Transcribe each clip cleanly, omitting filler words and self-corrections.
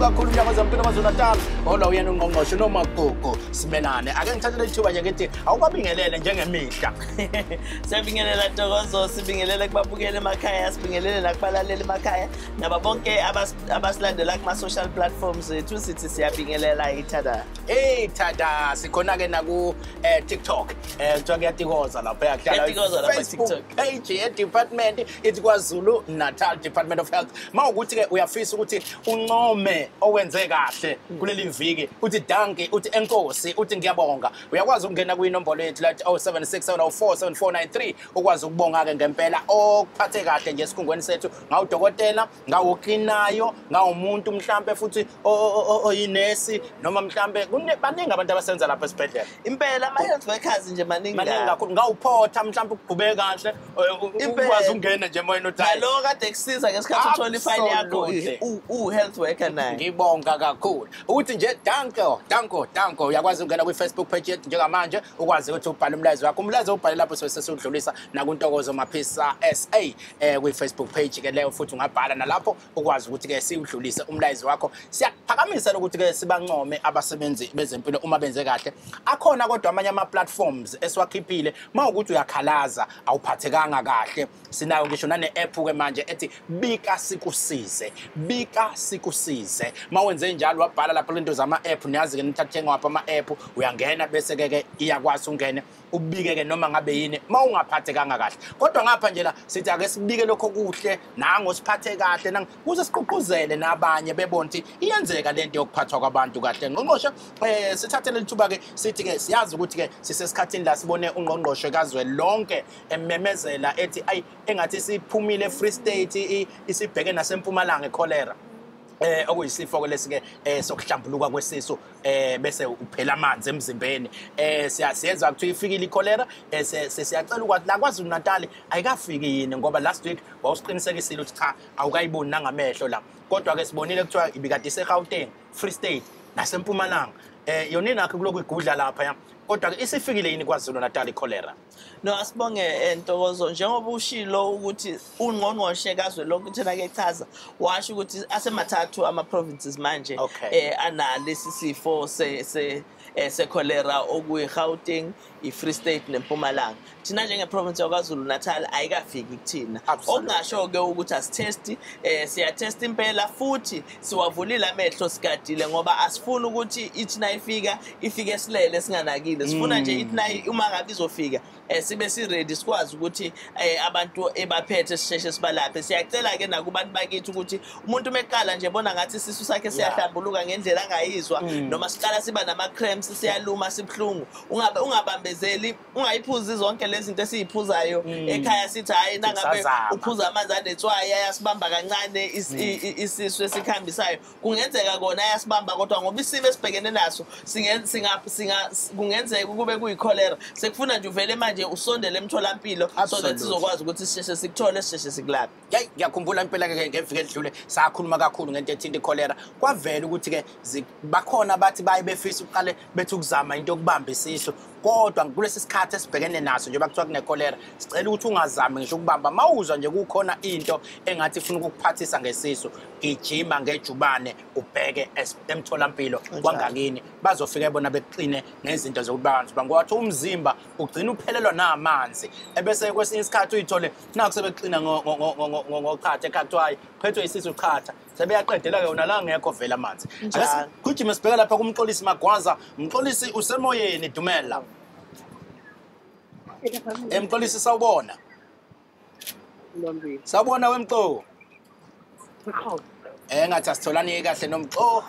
kakhulu umnyango wezempilo KwaZulu-Natal. Holwa uyena ungqongqoshe Nomagugu Simelane. Ake ngithathe lethuba nje ngithi awubabingelele njengemihla. Siyabingelela Ntokozo, sibingelele kubabukeli emakhaya, sibingelele nakubalaleli emakhaya, nabo bonke abasilandela kuma social platforms ethu, sithi siyabingelela ithada. Hey tada, sikhona ke naku TikTok. Kuthiwa kuyatikoza lapha, yakuhlala Facebook page ye department ithi KwaZulu Natal Department of Health. Mawukuthi ke uyafisa ukuthi uncome owenze kahle kuleli viki, uthi danki, uthi enkosi, uthi ngiyabonga, uyakwazi ukungena kwinombolo yethu lathi 0767047493 ukwazi ukubonga ke ngempela okuphathe kahle nje esikhungweni sethu, ngawudokotela, ngawuklinayo, ngawumuntu mhlambe futhi oyinesi, noma mhlambe baningi abantu abasenza lapha esibhedlela. Impela ama health workers nje maningi kakhulu, ngawuphotha mhlambe ukugqube kahle ukwazi ukungena nje emoyeni uthi lo kade kusiza ngesikhathi uthola ifile yakho u health worker naye. Ngibonga kakhulu ukuthi nje danko danko danko, uyakwazi ukungena kwi Facebook page yethu njengamanje ukwazi ukuthi ubhale umlayezo wakho, umlayezo ubhale lapho sesudlulisa nakuNtokozo Maphisa SA kwi Facebook page ke leyo, futhi ungabhala nalapho ukwazi ukuthi ke siwudlulise umlayezo wakho. Siyaphakamisa ukuthi ke sibancome abasebenzi bezempilo uma benze kahle. Akhona kodwa amanye ama platforms esiwakhiphile mawukuthi uyakhalaza awuphathekanga kahle, sinayo ngisho nane app ke manje ethi bika sikusize, bika sikusize. Mawenze njalo wabhala lapho lento zama app, niyazi ke nithathe ngapha ama app, uyangena bese ke iyakwazi ungene ubike ke noma ngabe yini mawungaphathekanga kahle. Kodwa ngapha nje la sithi ake sibike lokho kuhle nango siphathe kahle nang kuze siqhuquzele nabanye bebone ukuthi iyenzeka lento yokuphathwa kwabantu kahle. Ngqongqoshe sithathe lethuba ke sithi ke siyazi ukuthi ke sisesikhathini la sibone ungqongqoshe kazwe lonke ememezela ethi ayi engathi siphumile Free State isibheke nasempumalanga echolera. Okuyisifo lesi ke sokuhlambuluka kwesisu bese uphela amanzi emzimbeni. Siyezwa ukuthi ifikile icholera, siyacela ukwazi la KwaZulu Natal ayikafiki yini, ngoba last week wawusiqinisekisile ukuthi cha awukayiboni nangamehlo la, kodwa ke sibonile kuthiwa ibikade iseGauteng, Free State nasempumalanga. Yona inakho kulokhu igudla lapha, kodwa ke isifikile yini KwaZulu Natal icholera? No, asibonge Ntokozo, njengoba ushilo ukuthi ungqongqoshe kazwelonke thina ke chaza washo ukuthi asemathathu ama provinces manje analesi sifo se cholera okuyi Gauteng, i-Free State neMpumalanga. Thina njenge province yaKwaZulu Natal ayikafiki kuthina. Okungasho ke ukuthi asitesti, siyatesta impela futhi siwavulile amehlo sigadile, ngoba asifuni ukuthi ithi nayifika ifike silele singanakile. Sifuna nje ithi nayi uma ngabe izofika sibe si ready sikwazi ukuthi abantu ebaphethe sisheshe sibalaphe. Siyacela ke nakubantu bakithi ukuthi umuntu meqala nje bona ngathi isisu sakhe siyahlambuluka ngendlela angayizwa, noma siqala siba nama cramps siyaluma sibhlungu, ungabambezeli, ungayiphuzi zonke lezi zinto esiziphuzayo ekhaya sithi hayi nangabe uphuza amanzi anetswayi ayasibamba kancane isisu esikhambisayo. Kungenzeka kona ayasibamba, kodwa ngoba isimo esibhekene naso kungenzeka kube kuyicholera. Sekufuna nje uvele manje usondele emtholampilo so that sizokwazi ukuthi sisheshe sikuthole, sisheshe sikulaphe. Hey, ngiyakhumbula impela ke ngeviki edlule sakhuluma kakhulu ngento ethinta icholera. Kwavela ukuthi ke bakhona bathi baye befisa uqale bethi ukuzama into yokubamba isisu, kodwa kulesi sikhathi esibhekene naso njengoba kuthiwa kunecholera, sicela ukuthi ungazami ngisho ukubamba. Mawuzwa nje kukhona into engathi ifuna ukukuphathisa ngesisu, gijima ngejubane ubheke emtholampilo kwangakini, bazofika bona bekuqine ngezinto zokubamba, ngoba umzimba ugcina uphelelwa namanzi, ebese kwesinye isikhathi uyithole naku sebeqina ngochatha ekhaya kuthiwa hayi phethwe isisu chatha, sebeyaqedela ke wona la ngekho vele amanzi. Ake sigijime sibheke lapha kuMxolisi Magwaza. Mxolisi usemoyeni, dumela. Mxolisi sawubona. Sawubona wemxo. Ngathi asitholani kahle nomxo.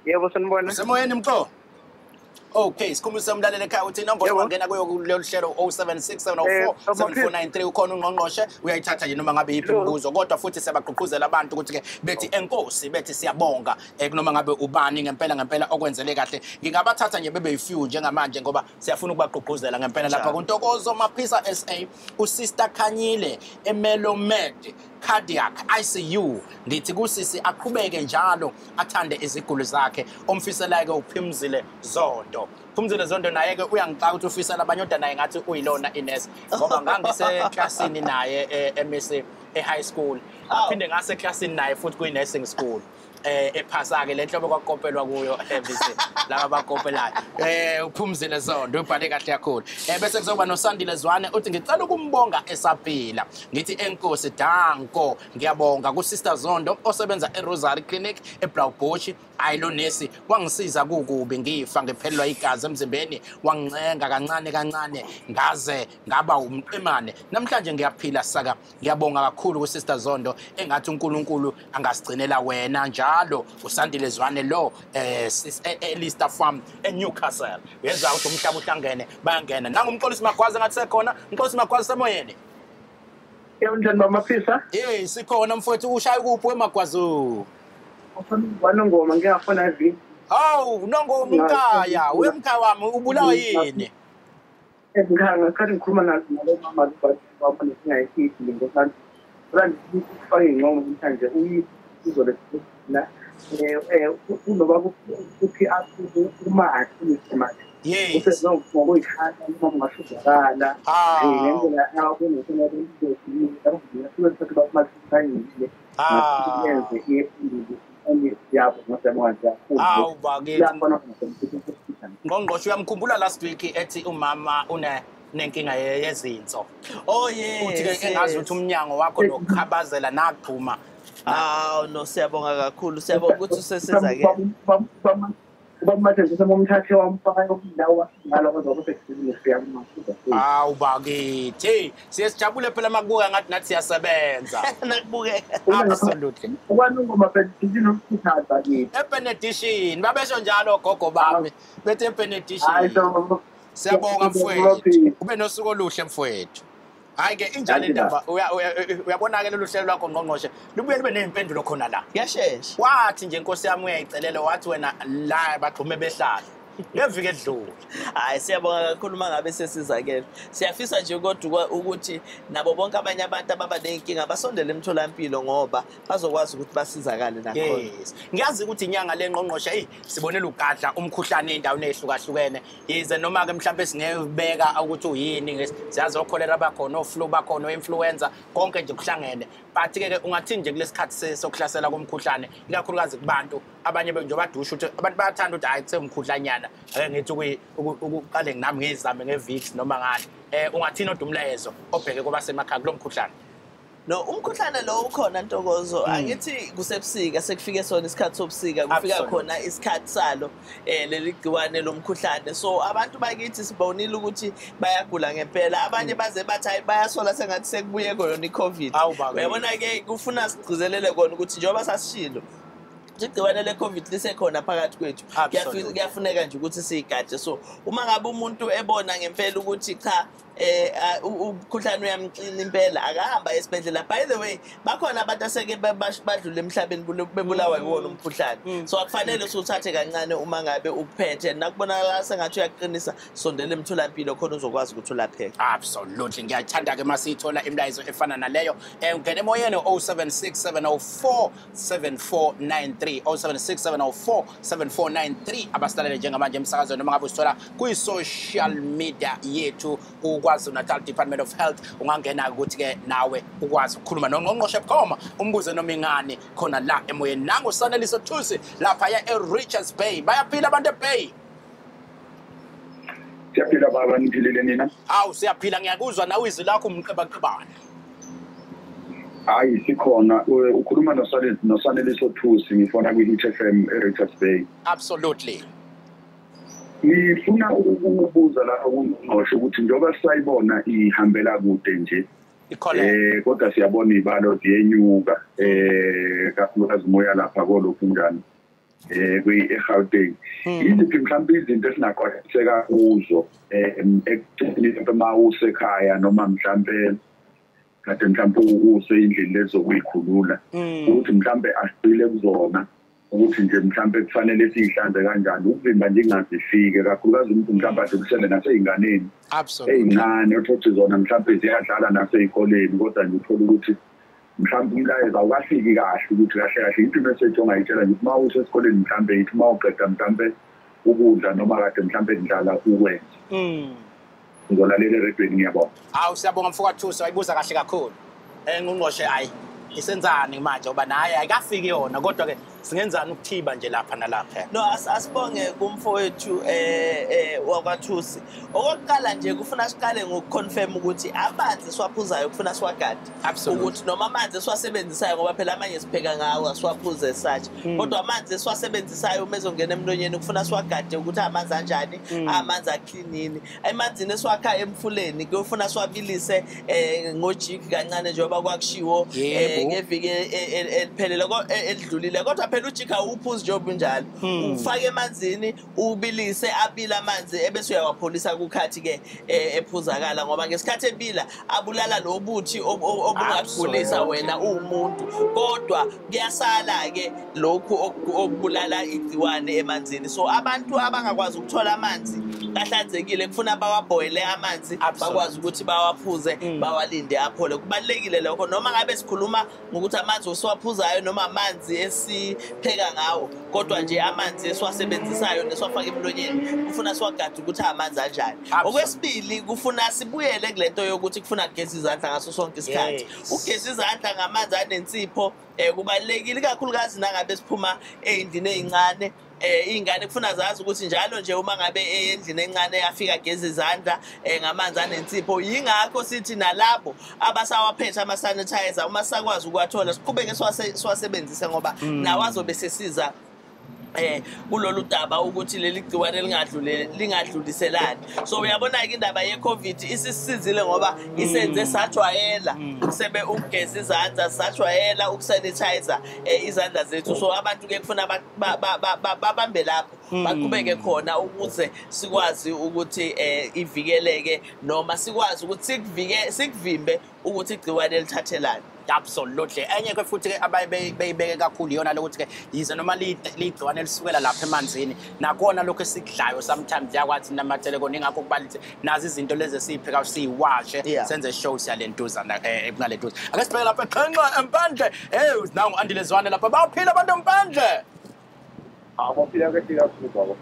Yebo sanibona. Usemoyeni mxo. Okay, sikhumbuze umlaleli ekhaya ukuthi inombolo ongena kuyo kulolu hlelo 0767047493 ukhona ungqongqoshe uyayithatha nje noma ngabe yiphi imibuzo, kodwa futhi siyabagqugquzela abantu ukuthi ke bethi enkosi, bethi siyabonga kunoma ngabe ubani ngempela ngempela okwenzele kahle. Ngingabathatha nje bebe yifew njengamanje ngoba siyafuna ukubagqugquzela ngempela lapha kuNtokozo Maphisa SA, uSister Khanyile eMelomed Cardiac ICU. Ngithi kusisi aqhubeke njalo athande iziguli zakhe, omfiselayo ke uPhumzile Zondo. Phumzile Zondo naye ke uyangixaka ukuthi ufisela abanye, kodwa naye ngathi uyilona inesi ngoba ngangiseklasini naye e-MEC e-high school, aphinde ngaseklasini naye futhi kwi-nursing school. Ephasa-ke le nhlobo kwakopelwa kuyo MBC laba abakopelayo. Uphumzile Zondo ubhale kahle kakhulu. Bese kuzoba noSandile Zwane uthi ngicela ukumbonga esaphila. Ngithi enkosi danko ngiyabonga ku Sister Zondo osebenza eRosary Clinic eBlaubush. Hayi lo nesi wangisiza kukubi ngifa ngiphelelwa igazi emzimbeni, wangincenga kancane kancane ngaze ngaba umqemane. Namhlanje ngiyaphila saka. Ngiyabonga kakhulu ku Sister Zondo, engathi uNkulunkulu angasigcinela wena njalo. uSandile Zwane lo eLister Farm eNewcastle. Uyezwa ukuthi umhlaba uhlangene bayangena. Nangu uMxolisi Magwaza ngathi sekhona. Mxolisi Magwaza semoyeni. Yebo, njani bamaphisa? Hey, sikhona mfowethu. Ushaya kuphi wemagwazo? Wanongoma ngiyafona evini. Hawu, Nongoma umkhaya, wemkhaya wami ubulawa yini? Ekhaya ngasikhathi ngikhuluma nalo mama wabona singayifiki ngokuthi ufake ingqondo namhlanje uyizole la unoba kuthi uma akhulise manje. Yes. Ngokuyikhanda noma ungasizakala. Ngendlela Hawu bakithi. Ngqongqoshe uyamkhumbula last week ethi umama unenkinga yezinso. Oh yes. Uthi ke engazi ukuthi umnyango wakho nokukhabazela nagxuma. Hawu no, siyabonga kakhulu. Siyabonga ukuthi usesizakele. Bamathe nje umthathe wamfaka indawo wasingalo kodwa kusekuzile siyabonga. Hawu bakithi, siyasijabule phela makubuka ngathi nathi siyasebenza. Nakubukeka. Absolutely. Kwanongoma benediction umthatha kithi. Ebenediction, babesho njalo gogo bami. Bethe ebenediction. Siyabonga mfowethu. Ube nosuku oluhle mfowethu. Hayi ke injalo indaba, uyabona ke lolu hlelo lwakho ngqongqoshe lubuye libe nezimpendulo khona la. Kuyashesha. Wathi nje inkosi yami uyayicelela wathi wena la bagxume behlala. Ngeviki edlule. Hayi siyabonga kakhulu mangabe sesizakele. Siyafisa nje kodwa ukuthi nabo bonke abanye abantu ababa nenkinga basondele emtholampilo ngoba bazokwazi ukuthi basizakale nakhona. Yes. Ngiyazi ukuthi inyanga lengqongqoshe hey sibonela ugadla umkhuhlane endaweni ezihlukahlukene. Yize noma ke mhlawumbe singebeka ukuthi uyini, siyazi okholera bakhona, oflu bakhona, influenza, konke nje kuhlangene. But ke ungathini nje kulesikhathi sokuhlasela komkhuhlane ikakhulukazi kubantu abanye njengoba dusha ukuthi abantu bayathanda ukuthi hayi kusengumkhuhlanyana ake ngithi ukuqale nami ngizame ngeVicks noma ngani. Ungathini odumlayezo obheke kwabasemakhaya kulo mkhuhlane? No, umkhuhlane lo ukhona Ntokozo. Angithi kusebusika, sekufike sona isikhathi sobusika, kufika khona isikhathi salo leli gciwane lomkhuhlane. So abantu bakithi sibonile ukuthi bayagula ngempela. Abanye baze bathi hayi bayasola sengathi sekubuye khona iCovid. Uyabona ke kufuna sigcizelele kona ukuthi njengoba sasishilo igciwane le-COVID lisekhona phakathi kwethu, kuyafuneka nje ukuthi siyigade. So uma ngabe umuntu ebona ngempela ukuthi cha umkhuhlane uyamxina impela, akahamba esibhedlela. By the way, bakhona abantu aseke badlule emhlabeni bebulawa yiwona umkhuhlane. So akufanele usuthathe kancane uma ngabe ukuphethe. Nakubonakala sengathi uyaqinisa, sondela emtholampilo khona uzokwazi ukuthi ulapheke. Absolutely. Ngiyathanda ke masiyithola imilayezo efana naleyo. Ungena emoyeni 076 704 7493 076 704 7493 abasilalele njengamanje emsakazweni noma ngabe usithola kwi-social media yethu KwaZulu-Natal Department of Health. Ungangena ukuthi ke nawe ukwazi ukukhuluma nongqongqoshe bukhoma umbuze noma ingane khona la emoyeni. Nangu Saneliso Thusi lapha ya eRichards Bay. Bayaphila abantu eBay? Siyaphila baba, niphilile nina? Hawu siyaphila, ngiyakuzwa nawe izwi lakho umqebaqebana. Hayi sikhona. Ukhuluma noSaneliso Thusi, ngifona kwi-Hit FM eRichards Bay. Absolutely. Ngifuna ukubuza la kungqongqoshe ukuthi njengoba sisayibona ihambela kude nje kodwa siyabona ibalo ziyenyuka kakhulukazi umoya lapha kolokhu njani kwi-eGauteng. Yiziphi mhlawumbe izinto esingaqwashiseka kuzo ekutheni mhlawumbe uma usekhaya noma mhlawumbe kade mhlawumbe useyindlini lezokuyikhulula ukuthi mhlawumbe asigcile kuzona ukuthi nje mhlawumbe kufanele siyihlanze kanjani ukuvimba nje ingazifike kakhulukazi umuntu mhlawumbe adlulisele nasey'nganeni ey'ncane othothi zona mhlawumbe ziyadlala nasey'koleni kodwa nje uthole ukuthi mhlawumbe umlayezo awukafiki kahle ukuthi kahle kahle into message ongayitshela nje uma usesikoleni mhlawumbe ithi uma uqeda mhlawumbe ukudla noma kade mhlawumbe ndlala ukwenza. Ngizolalela eredweni, ngiyabonga. Hawu siyabonga mfowethu, wayibuza kahle kakhulu. Ngqongqoshe hayi isenzani manje ngoba naye ayikafiki yona kodwa ke Singenzani ukuthiba nje lapha nalapha? No, asibonge kumfowethu wakwaThusi. Okokuqala nje kufuna siqale ngokuconfirm ukuthi amanzi siwaphuzayo kufuna siwagade. Ukuthi noma amanzi esiwasebenzisayo, ngoba phela amanye sipheka ngawo asiwaphuze such. Kodwa amanzi esiwasebenzisayo uma ezongena emlonyeni kufuna siwagade ukuthi amanzi anjani, amanzi aklinini. Emanzini esiwakha emfuleni kufuna siwabilise ngojiki kancane njengoba kwakushiwo ngeviki eliphelele elidlulile. Kodwa phela ujiki awuphuzi njengoba unjalo, ufake emanzini ubilise, abila amanzi ebese uyawapholisa kukhathi ke ephuzakala, ngoba ngesikhathi ebila abulala lo buthi obungakugulisa wena uwumuntu. Kodwa kuyasala ke lokhu okubulala igciwane emanzini. So abantu abangakwazi ukuthola amanzi ahlanzekile kufuna bawabhoyile amanzi, bakwazi ukuthi bawaphuze, bawalinde aphole. Kubalulekile lokho, noma ngabe sikhuluma ngokuthi amanzi osiwaphuzayo noma amanzi esipheka ngawo, kodwa nje amanzi esiwasebenzisayo nesiwafaka emlonyeni kufuna siwagade ukuthi amanzi anjani. Okwesibili, kufuna sibuyele kulento yokuthi kufuna kugeza izandla ngaso sonke isikhathi. Ukugeza izandla ngamanzi anensipho kubalulekile, ikakhulukazi nangabe siphuma ey'ndlini ey'ncane. Iy'ngane kufuna zazi ukuthi njalo nje uma ngabe endlini encane yafika geza izandla ngamanzi anensipho. Yingakho sithi nalabo abasawaphethe ama-sanitizer uma sisakwazi ukuwathola siqhubeke siwasebenzise, ngoba nawo azobe sesiza kulolu daba ukuthi leli gciwane lingadluliselani. So uyabona-ke indaba ye-COVID isisizile ngoba isenze sajwayela ukugeza izandla, sajwayela ukusanitizer izandla zethu. So abantu-ke kufuna babambe lapho, baqhubeke khona ukuze sikwazi ukuthi ivikeleke, noma sikwazi ukuthi sikuvimbe ukuthi igciwane lithathelane. Absolutely. Enye ke futhi ke abayibeke kakhulu iyona lokuthi ke yize noma ligciwane lisukela lapha emanzini, nakona lokho esikudlayo sometimes liyakwazi namathele kona. Ingakho kubalulekile nazi izinto lezi esiyiphekayo siyiwashe, senze show siyalentuza kungalentuza. Ake sibheke lapha eqhenqa empandle. Hey, nangu Andile Zwane lapha. Baphila abantu empandle. Abaphila kahle kakhulu baba.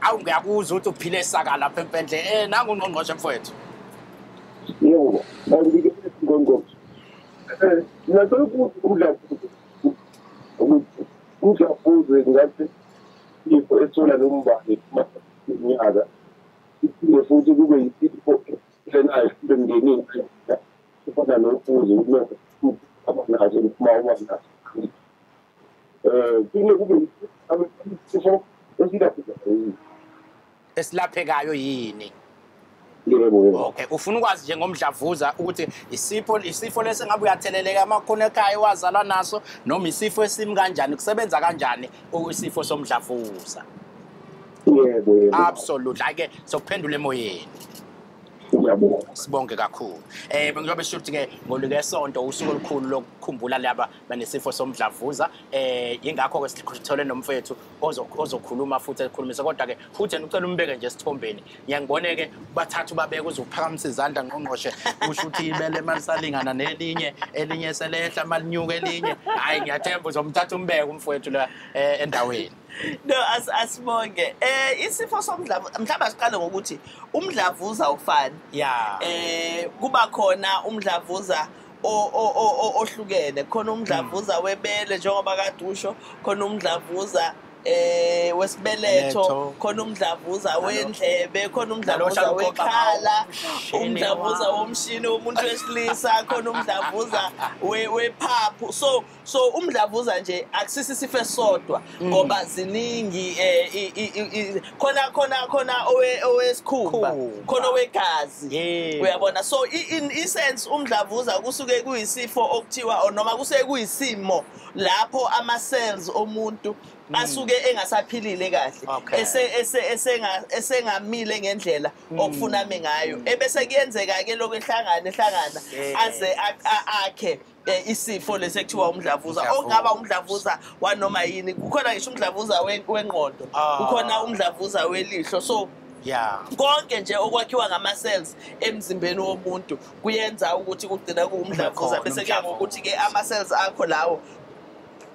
Awu, ngiyakuzwa ukuthi uphile saka lapha empandle. Nangu ungqongqoshe mfowethu. Yebo, ngikho. Ngicela ukudla umdlavuza ngathi isifo esithola nombani iminyaka, iphinde futhi kube yisifo esenayo emndenini efana nofuzo ukuthi abanazo uma ubanazo. Kuphinde kube isifo esilaphekayo yini? Yebo. Okay, ufuna ukwazi nje ngomdlavuza ukuthi isifo lesi ngabe uyatheleleka amakhona ekhaya wazalwa naso, noma isifo esimi kanjani, kusebenza kanjani isifo somdlavuza? Yebo, yebo. Absolutely. Ake sokuphendula emoyeni. Ngiyabonga. Sibonge kakhulu. Njengoba sisho ukuthi ke ngolungesonto usuku olukhulu lokukhumbula laba banesifo somdlavuza. Yingakho ke sithole nomfethu ozokhuluma futhi ekhulumisa, kodwa ke futhi yena ucela umbeke nje esithombeni. Ngiyangibone ke bathathu babeke uzophakamisa izandla ngqongqoshe, kusho ukuthi ibele malisalingana nelinye, elinye selehla malinyuka elinye. Hayi, ngiyathemba uzomthatha umbeke umfowethu la endaweni. No, asibonge. Isifo somdlavuza, mhlawumbe asiqale ngokuthi umdlavuza awufani. Yeah. Kuba khona umdlavuza ohlukene, khona umdlavuza webele njengoba kade usho, khona umdlavuza wesibeletho, khona umdlavuza wendlebe, khona umdlavuza wekhala, umdlavuza womshini womuntu wesilisa, khona umdlavuza wephaphu. So umdlavuza nje akusisi isifo esisodwa, ngoba ziningi. Khona owesikhumba, khona owegazi, uyabona. So in essence umdlavuza kusuke kuyisifo okuthiwa noma kusuke kuyisimo lapho ama cells omuntu asuke engasaphilile kahle, esengamile ngendlela okufuna ame ngayo, ebese kuyenzeka ke lokho ehlangana aze akhe isifo lesekuthiwa umdlavuza. Okungaba umdlavuza wanoma yini, kukhona ngisho umdlavuza wengqondo, kukhona umdlavuza welihlo. So konke nje okwakhiwa ngama-cells emzimbeni womuntu kuyenza ukuthi kugcina kuwumdlavuza, bese kuya ngokuthi ke ama-cells akho lawo,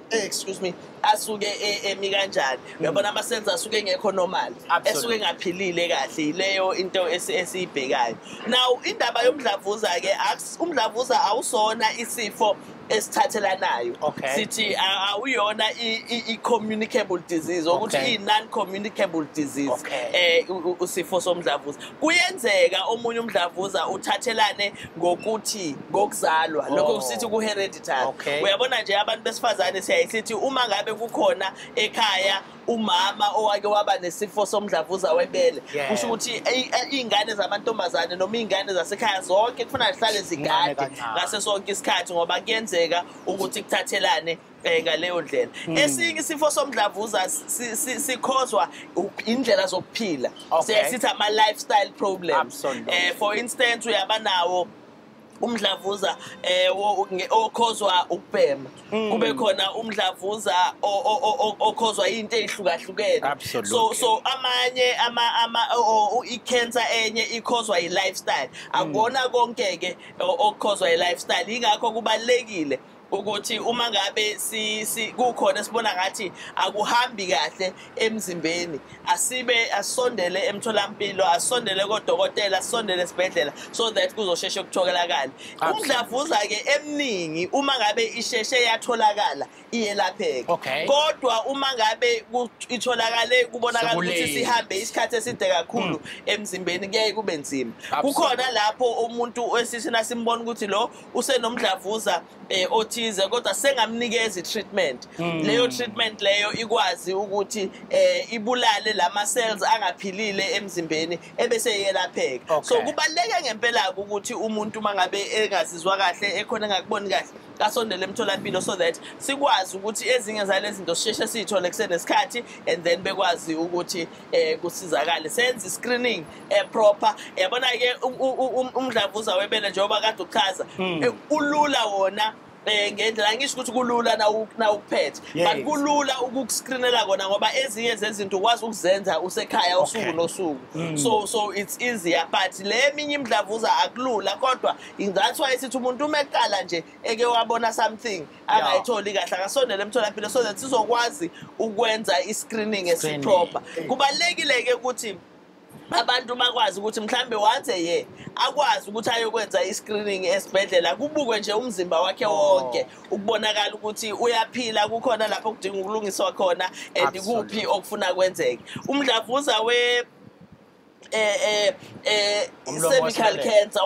excuse me, asuke emi kanjani. Uyabona ama cells asuke engekho normal, esuke engaphilile kahle, ileyo into esiyibhekayo. Now indaba yomdlavuza ke, umdlavuza awusona isifo esithathelanayo. Sithi awuyona i-communicable disease, ukuthi i-non-communicable disease usifo somdlavuza. Kuyenzeka omunye umdlavuza uthathelane ngokuthi ngokuzalwa, lokho sithi ku-hereditary. Uyabona nje abantu besifazane siyayisithi uma ngabe kukhona ekhaya umama owake waba nesifo somdlavuza webele, kusho ukuthi iy'ngane zamantombazane noma iy'ngane zasekhaya zonke kufanele zihlale zigade ngase sonke isikhathi, ngoba kuyenzeka ukuthi kuthathelane ngaleyo ndlela. Esinye isifo somdlavuza sikhozwa indlela zokuphila, sithi ama-lifestyle problems. For instance, uyaba nawo umdlavuza okhozwa ukubhema, kube khona umdlavuza okhozwa into ezihlukahlukene. So amanye ama i-cancer enye ikhozwa i-lifestyle. Akubona konke ke okukhozwa i-lifestyle. Ingakho kubalekile ukuthi uma ngabe kukhona sibona ngathi akuhambi kahle emzimbeni, asibe asondele emtholampilo, asondele kodokotela, asondele esibhedlela, so that kuzosheshe ukutholakala. Umdlavuza ke eminingi uma ngabe isheshe yatholakala iyelapheka, kodwa uma ngabe itholakale kubonakala ukuthi sihambe isikhathi eside kakhulu emzimbeni, kuyaye kube nzima. Kukhona lapho umuntu esithi nasimbona ukuthi lo usenomdlavuza othi kodwa sengamnikeza i-treatment, leyo treatment leyo ikwazi ukuthi ibulale lama cells angaphilile emzimbeni ebese iyelapheka. So kubaluleke ngempela ukuthi umuntu mangabe engazizwa kahle, ekhona engakuboni kahle, asondele emtholampilo so that sikwazi ukuthi ezinye zalezi zinto sisheshe siyithole kusenesikhathi, and then bekwazi ukuthi kusizakale, senze screening proper. Yabona ke umdlavuza webele njengoba kade uchaza, ulula wona ngendlela, ngisho ukuthi kulula na ukuphethe, but kulula ukukuscreenela kona ngoba ezinye zezinto ukwazi ukuzenza usekhaya usuku nosuku. So it's easier, but le minye imidlavuza akulula, kodwa that's why sithi umuntu uma eqala nje eke wabona something angayitholi kahle, akasondele emtholampilo so that sizokwazi ukwenza i-screening esiproper. Kubalulekile ke ukuthi abantu bakwazi ukuthi mhlambe once a year akwazi ukuthi ayokwenza i-screening esibhedlela, kubukwe nje umzimba wakhe wonke ukubonakala ukuthi uyaphila, kukhona lapho kudinga ukulungiswa khona and kuphi okufuna kwenzeke. Umdlavuza we cervical cancer,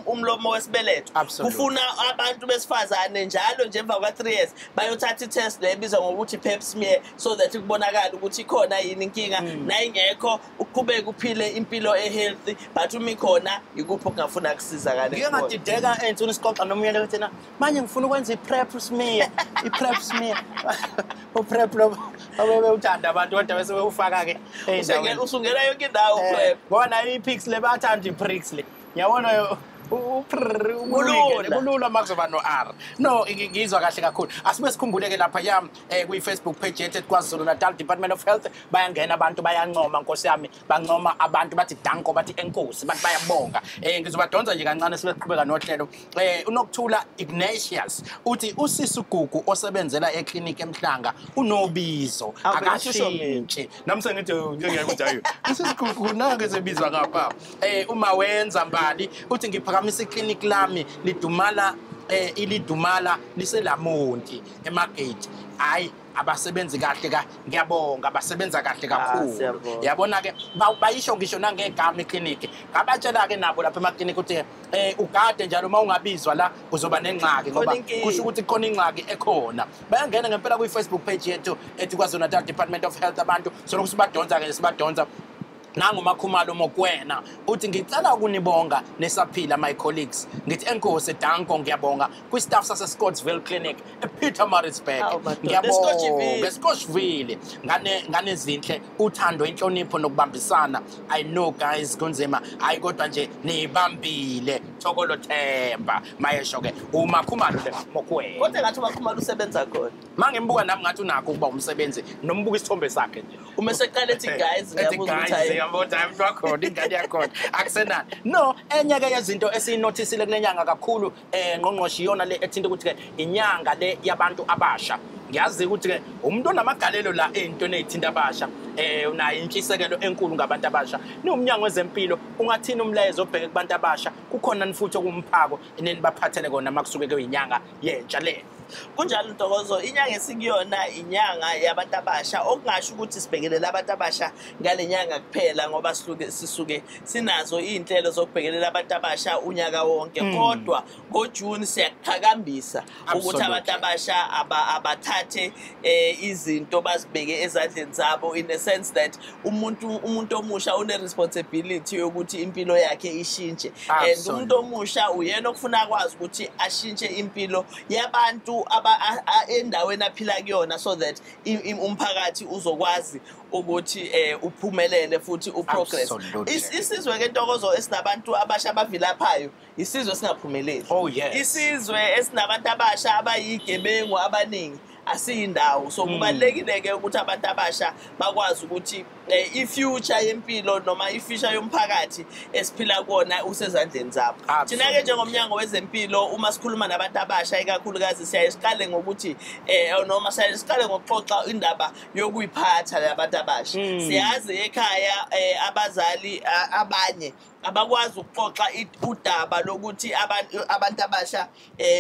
umlomo wesibeletho, kufuna abantu besifazane njalo nje emva kwa 3 years bayothatha i-test le ebizwa ngokuthi pap smear, so that kubonakala ukuthi ikhona yini inkinga, nayingekho uqhubeke uphile impilo e-healthy, but uma ikhona ikuphi okungafuna kusizakale. Ngike ngadideka ensuni sixoxa nomyeni ukuthi na manje ngifuna ukwenza i-prep smear, i-prep smear, u-prep lo abebewuthanda abantu kodwa bese bewufaka ke eyindaweni, usungena yonke indawo prep. Bona i-pics le bathanda i-pricks le, ngiyabona kulula makuzoba no-R. No, ngizwa kahle kakhulu. Asibe sikhumbuleke lapha yami kwi-Facebook page yethu KwaZulu Natal Department of Health, bayangena abantu bayancoma, nkosi yami, bancoma abantu bathi danko, bathi enkosi, bathi bayabonga. Ngizobadonsa nje kancane sibe siqhubeka nohlelo. Unokuthula Ignatius uthi usisi Gugu osebenzela eklinikhi eMhlanga unobizo akashintshi. Nami sengithi ngeke hayi usisi Gugu nange sebizwa ngapha. Uma wenza mbali uthi ngiphakamisa iklinikhi lami lidumala ilidumala liselamonti emagate. Hayi abasebenzi kahle ka ngiyabonga, abasebenza kahle kakhulu. Yabona ke bayisho ngisho nangegama iklinikhi. Ngabatshela ke nabo lapha emaklinikhi ukuthi ugade njalo uma ungabizwa la uzoba nengxaki, ngoba kusho ukuthi khona ingxaki ekhona. Bayangena ngempela kwi-Facebook page yethu ethi KwaZulu Natal Department of Health abantu solokhu sibadonsa ke sibadonsa. Nangu Makhumalo Mokwena uthi ngicela ukunibonga nesaphila my colleagues, ngithi enkosi danko ngiyabonga kwi-staff sase Scottsville Clinic ePietermaritzburg, ngiyabonga eScottsville, ngane zinhle, uthando, inhlonipho nokubambisana. I know guys kunzima, hayi kodwa nje nibambile, Thokolo Themba mayesho ke uMakhumalo le Mokwena. Kodwa ngathi uMakhumalo usebenza khona, mangimbuka nami ngathi unakho ukuba umsebenzi, nombuka isithombe sakhe nje uma seqala ethi guys ngiyabuza ukuthi akusenani. No, enye ke yezinto esiyinothisile kulenyanga kakhulu ngqongqoshe iyona le ethinta ukuthi ke inyanga le yabantu abasha. Ngiyazi ukuthi ke umuntu onamagalelo la ey'ntweni ey'thinta abasha, unayo intshisekelo enkulu ngabantu abasha. Niwumnyango wezempilo, ungathini umlayezo obheke kubantu abasha? Kukhona futhi okumphako enenibaphathele kona makusuke kuyinyanga yentsha le? Kunjalo Ntokozo, inyanga esikuyona inyanga yabantu abasha, okungasho ukuthi sibhekelela abantu abasha ngale nyanga kuphela, ngoba sisuke sinazo iy'nhlelo zokubhekelela abantu abasha unyaka wonke. Kodwa ngoJune siyaqhakambisa ukuthi abantu abasha abathathe izinto bazibeke ezandleni zabo, in a sense that umuntu omusha une-responsibility yokuthi impilo yakhe ishintshe. And umuntu omusha uyena okufuna akwazi ukuthi ashintshe impilo yabantu endaweni aphila kuyona, so that umphakathi uzokwazi ukuthi uphumelele futhi uprogress. Isizwe ke Ntokozo esinabantu abasha abavilaphayo, isizwe singaphumeleli. Oh yes. Isizwe esinabantu abasha abayigebengu abaningi asiyindawo. So kubalulekile ke ukuthi abantu abasha bakwazi ukuthi i-future yempilo noma i-future yomphakathi esiphila kuwona usezandleni zabo. Thina ke njengomnyango wezempilo, uma sikhuluma nabantu abasha ikakhulukazi, siyaye siqale ngokuthi noma siyaye siqale ngokuxoxa indaba yokuyiphatha labantu abasha. Siyazi ekhaya abazali abanye abakwazi ukuxoxa udaba lokuthi abantu abasha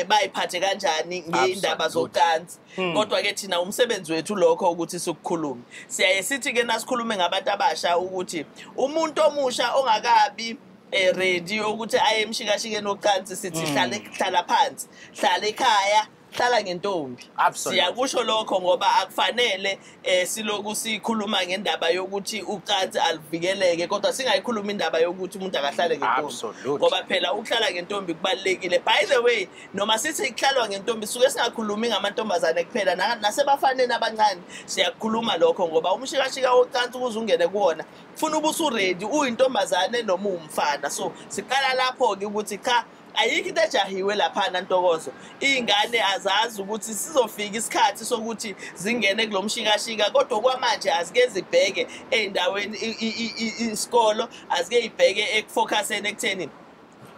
bayiphathe kanjani ngeindaba zocansi. Kodwa ke thina umsebenzi wethu lokho ukuthi sikukhulume. Siyaye sithi ke nasikhulume ngabantu abasha ukuthi umuntu omusha ongakabi ready ukuthi aye emshikashikeni wocansi, sithi hlala phansi, hlala ekhaya, hlala ngentombi. Siyakusho lokho ngoba akufanele siloku sikhuluma ngendaba yokuthi ucansi aluvikeleke, kodwa singayikhuluma indaba yokuthi umuntu akahlale ngentombi, ngoba phela ukuhlala ngentombi kubalulekile. By the way, noma sithi kuhlalwa ngentombi suke singakhulumi ngamantombazane kuphela, nasebafaneni abancane siyakukhuluma lokho, ngoba umshikashika wocansi ukuze ungene kuwona kufuna ube usuready, uyintombazane noma uwumfana. So siqala lapho-ke ukuthi cha, ayikho into ejahiwe laphana Ntokozo. Iy'ngane azazi ukuthi sizofika isikhathi sokuthi zingene kulo mshikashika, kodwa kwamanje azike zibheke ey'ndaweni isikolo, azike y'bheke ekufocuseni ekutheni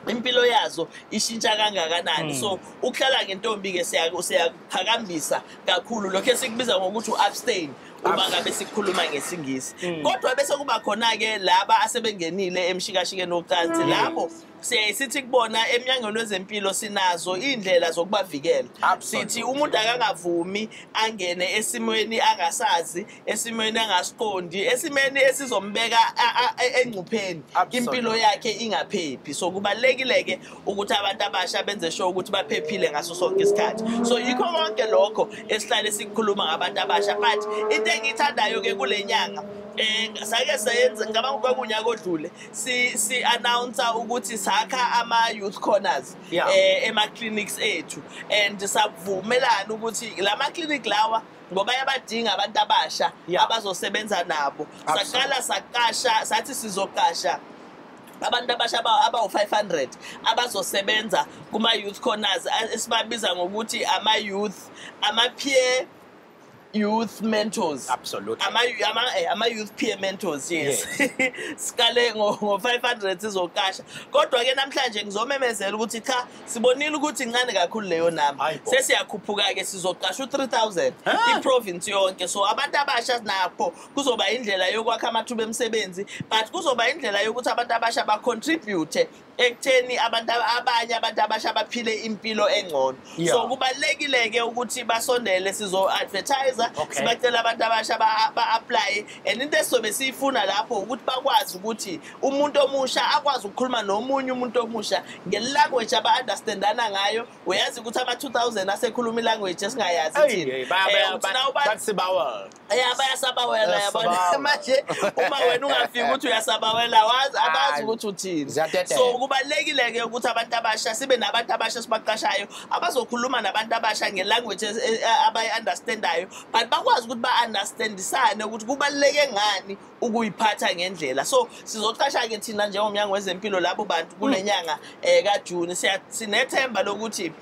impilo yazo ishintsha kangakanani. So ukuhlala ngentombi-ke siyakuphakambisa kakhulu lokho esikubiza ngokuthi u-abstain uma ngabe sikhuluma ngesiNgisi. Kodwa bese kuba khona-ke laba asebengenile emshikashikeni wocansi, lapho siyaye sithi kubona emnyangweni wezempilo sinazo iy'ndlela zokubavikela. Sithi umuntu akangavumi angene esimweni angasazi, esimweni angasiqondi, esimweni esizombeka engcupheni, impilo yakhe ingaphephi. So kubalulekile-ke ukuthi abantu abasha benze sure ukuthi baphephile ngaso sonke isikhathi. So yikho konke lokho esihlale sikukhuluma ngabantu abasha. But into engiyithandayo-ke kule nyanga, sake sayenza ngicabanga kwakunyaka odlule, si announce ukuthi sakha ama youth corners ema clinics ethu, and savumelana ukuthi lama clinic lawa ngoba yabadinga abantu abasha abazosebenza nabo. Saqala saqasha, sathi sizoqasha abantu abasha abawu-500 abazosebenza kuma youth corners esibabiza ngokuthi ama youth, ama peer youth mentors. Absolutely. Ama youth peer mentors, yes. Sikale ngo 500 sizoqasha. Kodwa ke namhlanje ngizomemezela ukuthi cha, sibonile ukuthi incane kakhulu leyo namba. Sesiyakhuphuka ke, sizoqasha u3000 iprovince yonke. So abantu abasha nakho kuzoba indlela yokwakha amathuba emisebenzi, but kuzoba indlela yokuthi abantu abasha ba contribute ekutheni abantu abanye abantu abasha baphile impilo engcono. So kubalekile ke ukuthi basondele, sizo advertise, sibacela abantu abasha ba apply. And into esizobe siyifuna lapho ukuthi bakwazi ukuthi umuntu omusha akwazi ukukhuluma nomunye umuntu omusha ngelanguage aba understandana ngayo. Uyazi ukuthi ama 2000 asekhuluma ilanguage esingayazi thina. Bayasabawela yabona manje, uma wena ungafiki ukuthi uyasabawela wazi abazi ukuthi uthini. So kubalekile ke ukuthi abantu abasha sibe nabantu abasha sibaqashayo abazokhuluma nabantu abasha ngelanguage abayi understandayo, but bakwazi ukuthi ba-understandisane ukuthi kubaluleke ngani ukuyiphatha ngendlela. So sizoqasha-ke thina njengomnyango wezempilo labo bantu kule nyanga kaJuni. Sinethemba lokuthi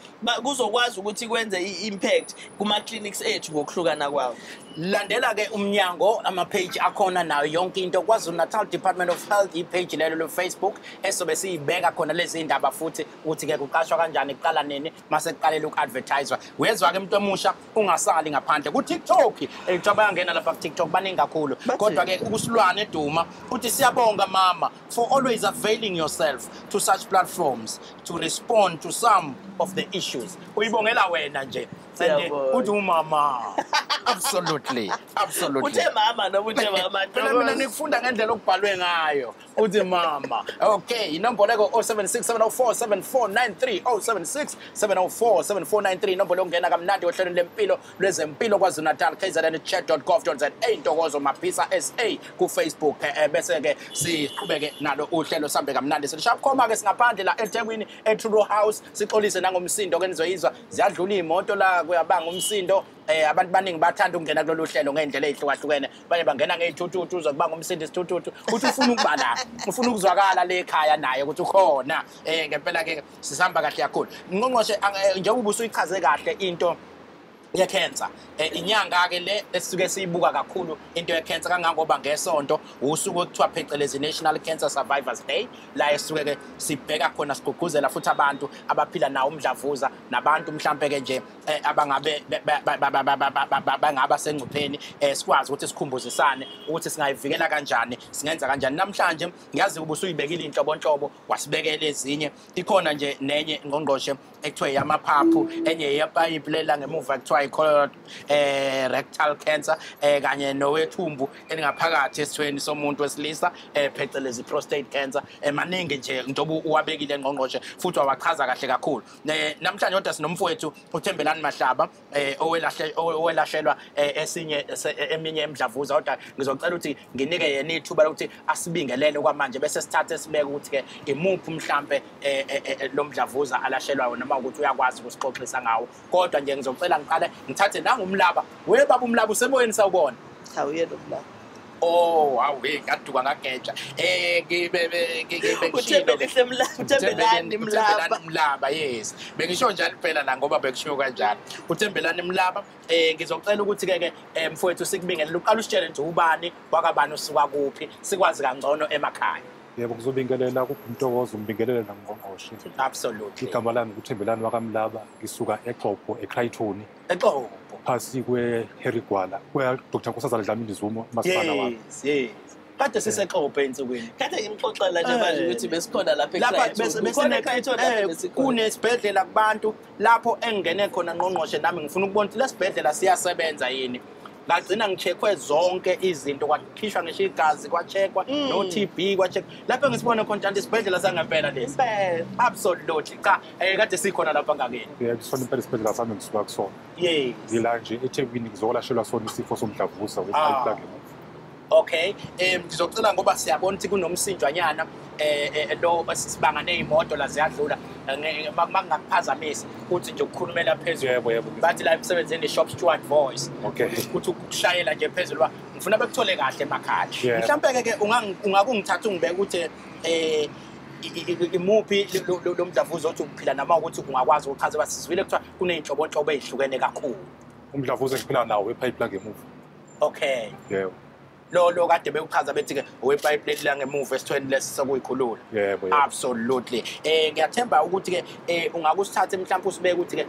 kuzokwazi ukuthi kwenze i-impact kuma-clinics ethu ngokuhlukana kwawo. Landela-ke umnyango, ama-page akhona nayo yonke into. KwaZulu-Natal Department of Health, i-page lelo le-Facebook esobe siyibeka khona lezi ndaba futhi ukuthi-ke kuqashwa kanjani, kuqala nini, mase kuqalela uku-advertiswa. Uyezwa-ke umuntu omusha, ungasali ngaphandle. Ku-TikTok, kuthiwa bayangena lapha ku-TikTok, baningi kakhulu. Kodwa-ke uSilwane Duma uthi siyabonga mama for always availing yourself to such platforms to respond to some of the issues. Uyibongela wena nje. Uthi umama. Absolutely. Absolutely. Uthe mama noma uthe mama. Phela mina nikufunda ngendlela okubhalwe ngayo. Uthi mama. Okay, inombolo eko 076 704 7493, 076 704 7493, inombolo yokungena kamnandi ohlelweni lempilo lwezempilo KwaZulu-Natal, kznchat.gov.za, Ntokozo Maphisa SA ku Facebook. Bese ke siqhubeke nalo uhlelo sambe kamnandi. Sishapkhoma ke singaphandle la eThekwini eTruro House, sixolise nangomsindo ke nizoyizwa ziyadlula imoto la, kuyabanga umsindo. Abantu baningi bathanda ukungena kulolu hlelo ngendlela ezihlukahlukene. Abanye bangena ngey'thuthuthu, uzokubanga umsindo isithuthuthu, uthi ufuna ukuba la, ufuna ukuzwakala le ekhaya naye ukuthi ukhona. Ngempela ke sisihamba kahle kakhulu. Ngqongqoshe, njengoba usuyichaze kahle into ye-cancer, inyanga ke le esisuke siyibuka kakhulu into ye-cancer, kangangoba ngesonto usuku ekuthiwa phecelezi National Cancer Survivors Day, la esuke ke sibheka khona sigqugquzela futhi abantu abaphila nawo umdlavuza nabantu mhlambe ke nje abangabe bangaba sengcupheni, sikwazi ukuthi sikhumbuzisane ukuthi singayivikela kanjani, singenza kanjani. Namhlanje ngiyazi ukuba usuyibekile inhlobonhlobo, wasibekela ezinye, ikhona nje nenye ngqongqoshe ekuthiwa yamaphaphu, enye yepayipi lela ngemuva kuthiwa rectal cancer, kanye nowethumbu elingaphakathi esithweni somuntu wesilisa, phecelezi prostate cancer. Maningi nje njengoba uwabekile ngqongqoshe futhi wawachaza kahle kakhulu. Namhlanje kodwa sinomfowethu uThembelani Mahlaba, owelashelwa esinye eminye emdlavuza, kodwa ngizocela ukuthi nginike yena ithuba lokuthi asibingelele kwamanje bese sithathe sibeke ukuthi ke imuphi mhlambe lo mdlavuza alashelwayo noma ukuthi uyakwazi ukusixoxisa ngawo. Kodwa nje ngizocela ngiqale ngithathe nangumlaba. We baba umlaba usemoyeni, sawubona. Cha, uyena umlaba. Oh, awu ngaduka ngageja. Uthembelani Mlaba. Mlaba, yes. Bengisho njalo phela la ngoba bekushiwo kanjalo. Uthembelani Mlaba, ngizocela ukuthi ke mfowethu sikubingelele, uqala usitshele nje ubani wakabani usuka kuphi, sikwazi kangcono emakhaya. Yebo, ngizobingelela kuNtokozo, ngibingelele nangqongqoshe. Absolutely. Igama lami uThembelani wakaMlaba, ngisuka eXhopo eCrayton. eXhopo. Phasi kweHarry Gwala, kwe Dr. Nkosazana Dlamini Zuma, masipala wami. Yes, yes. Kade siseXhopo ensukwini. Kade ngimxoxela nje manje ukuthi besikhona lapha eCrayton. Kunesibhedlela kubantu lapho engene khona ngqongqoshe, nami ngifuna ukubona ukuthi lesibhedlela siyasebenza yini. Ngagcina ngicheckwe zonke izinto, kwakhishwa ngisho igazi, kwacheckwa no TB, kwacheckwa lapho ngisibona khona nje isibhedlela sangempela lesi. Absolutely. Cha, kade sikhona lapha ngakini. Yebo, sona impela isibhedlela sami ngisuka kusona. Yes. Ngila nje eThekwini ngizolashelwa sona isifo somdlavuza we-pipe. Okay, ngizocela ngoba siyabona ukuthi kunomsinjwanyana lo sibanga nezimoto la ziyadlula, makungakuphazamisi uthi nje ukukhulumela phezulu. Yebo, yebo. Bathi la emsebenzini shop steward voice. Okay. Ukuthi ukushayela nje phezulu ba ngifuna bekuthole kahle emakhaya. Mhlawumbe ke ungakungithatha ungibeke ukuthi imuphi lo mdlavuza othi uphila nama ukuthi ungakwazi ukuchaza, basizwile kuthiwa kuney'nhlobonhlobo ey'hlukene kakhulu. Umdlavuza engiphila nawo wepipe la ngemuva. Okay. Yebo. Lo kade bekuchaza bethi ke owepipe leli la ngemuva esithweni lesi sokuyikhulula. Yebo, yebo. Absolutely. Ngiyathemba ukuthi ke ungakusithatha mhlawumbe usibeke ukuthi ke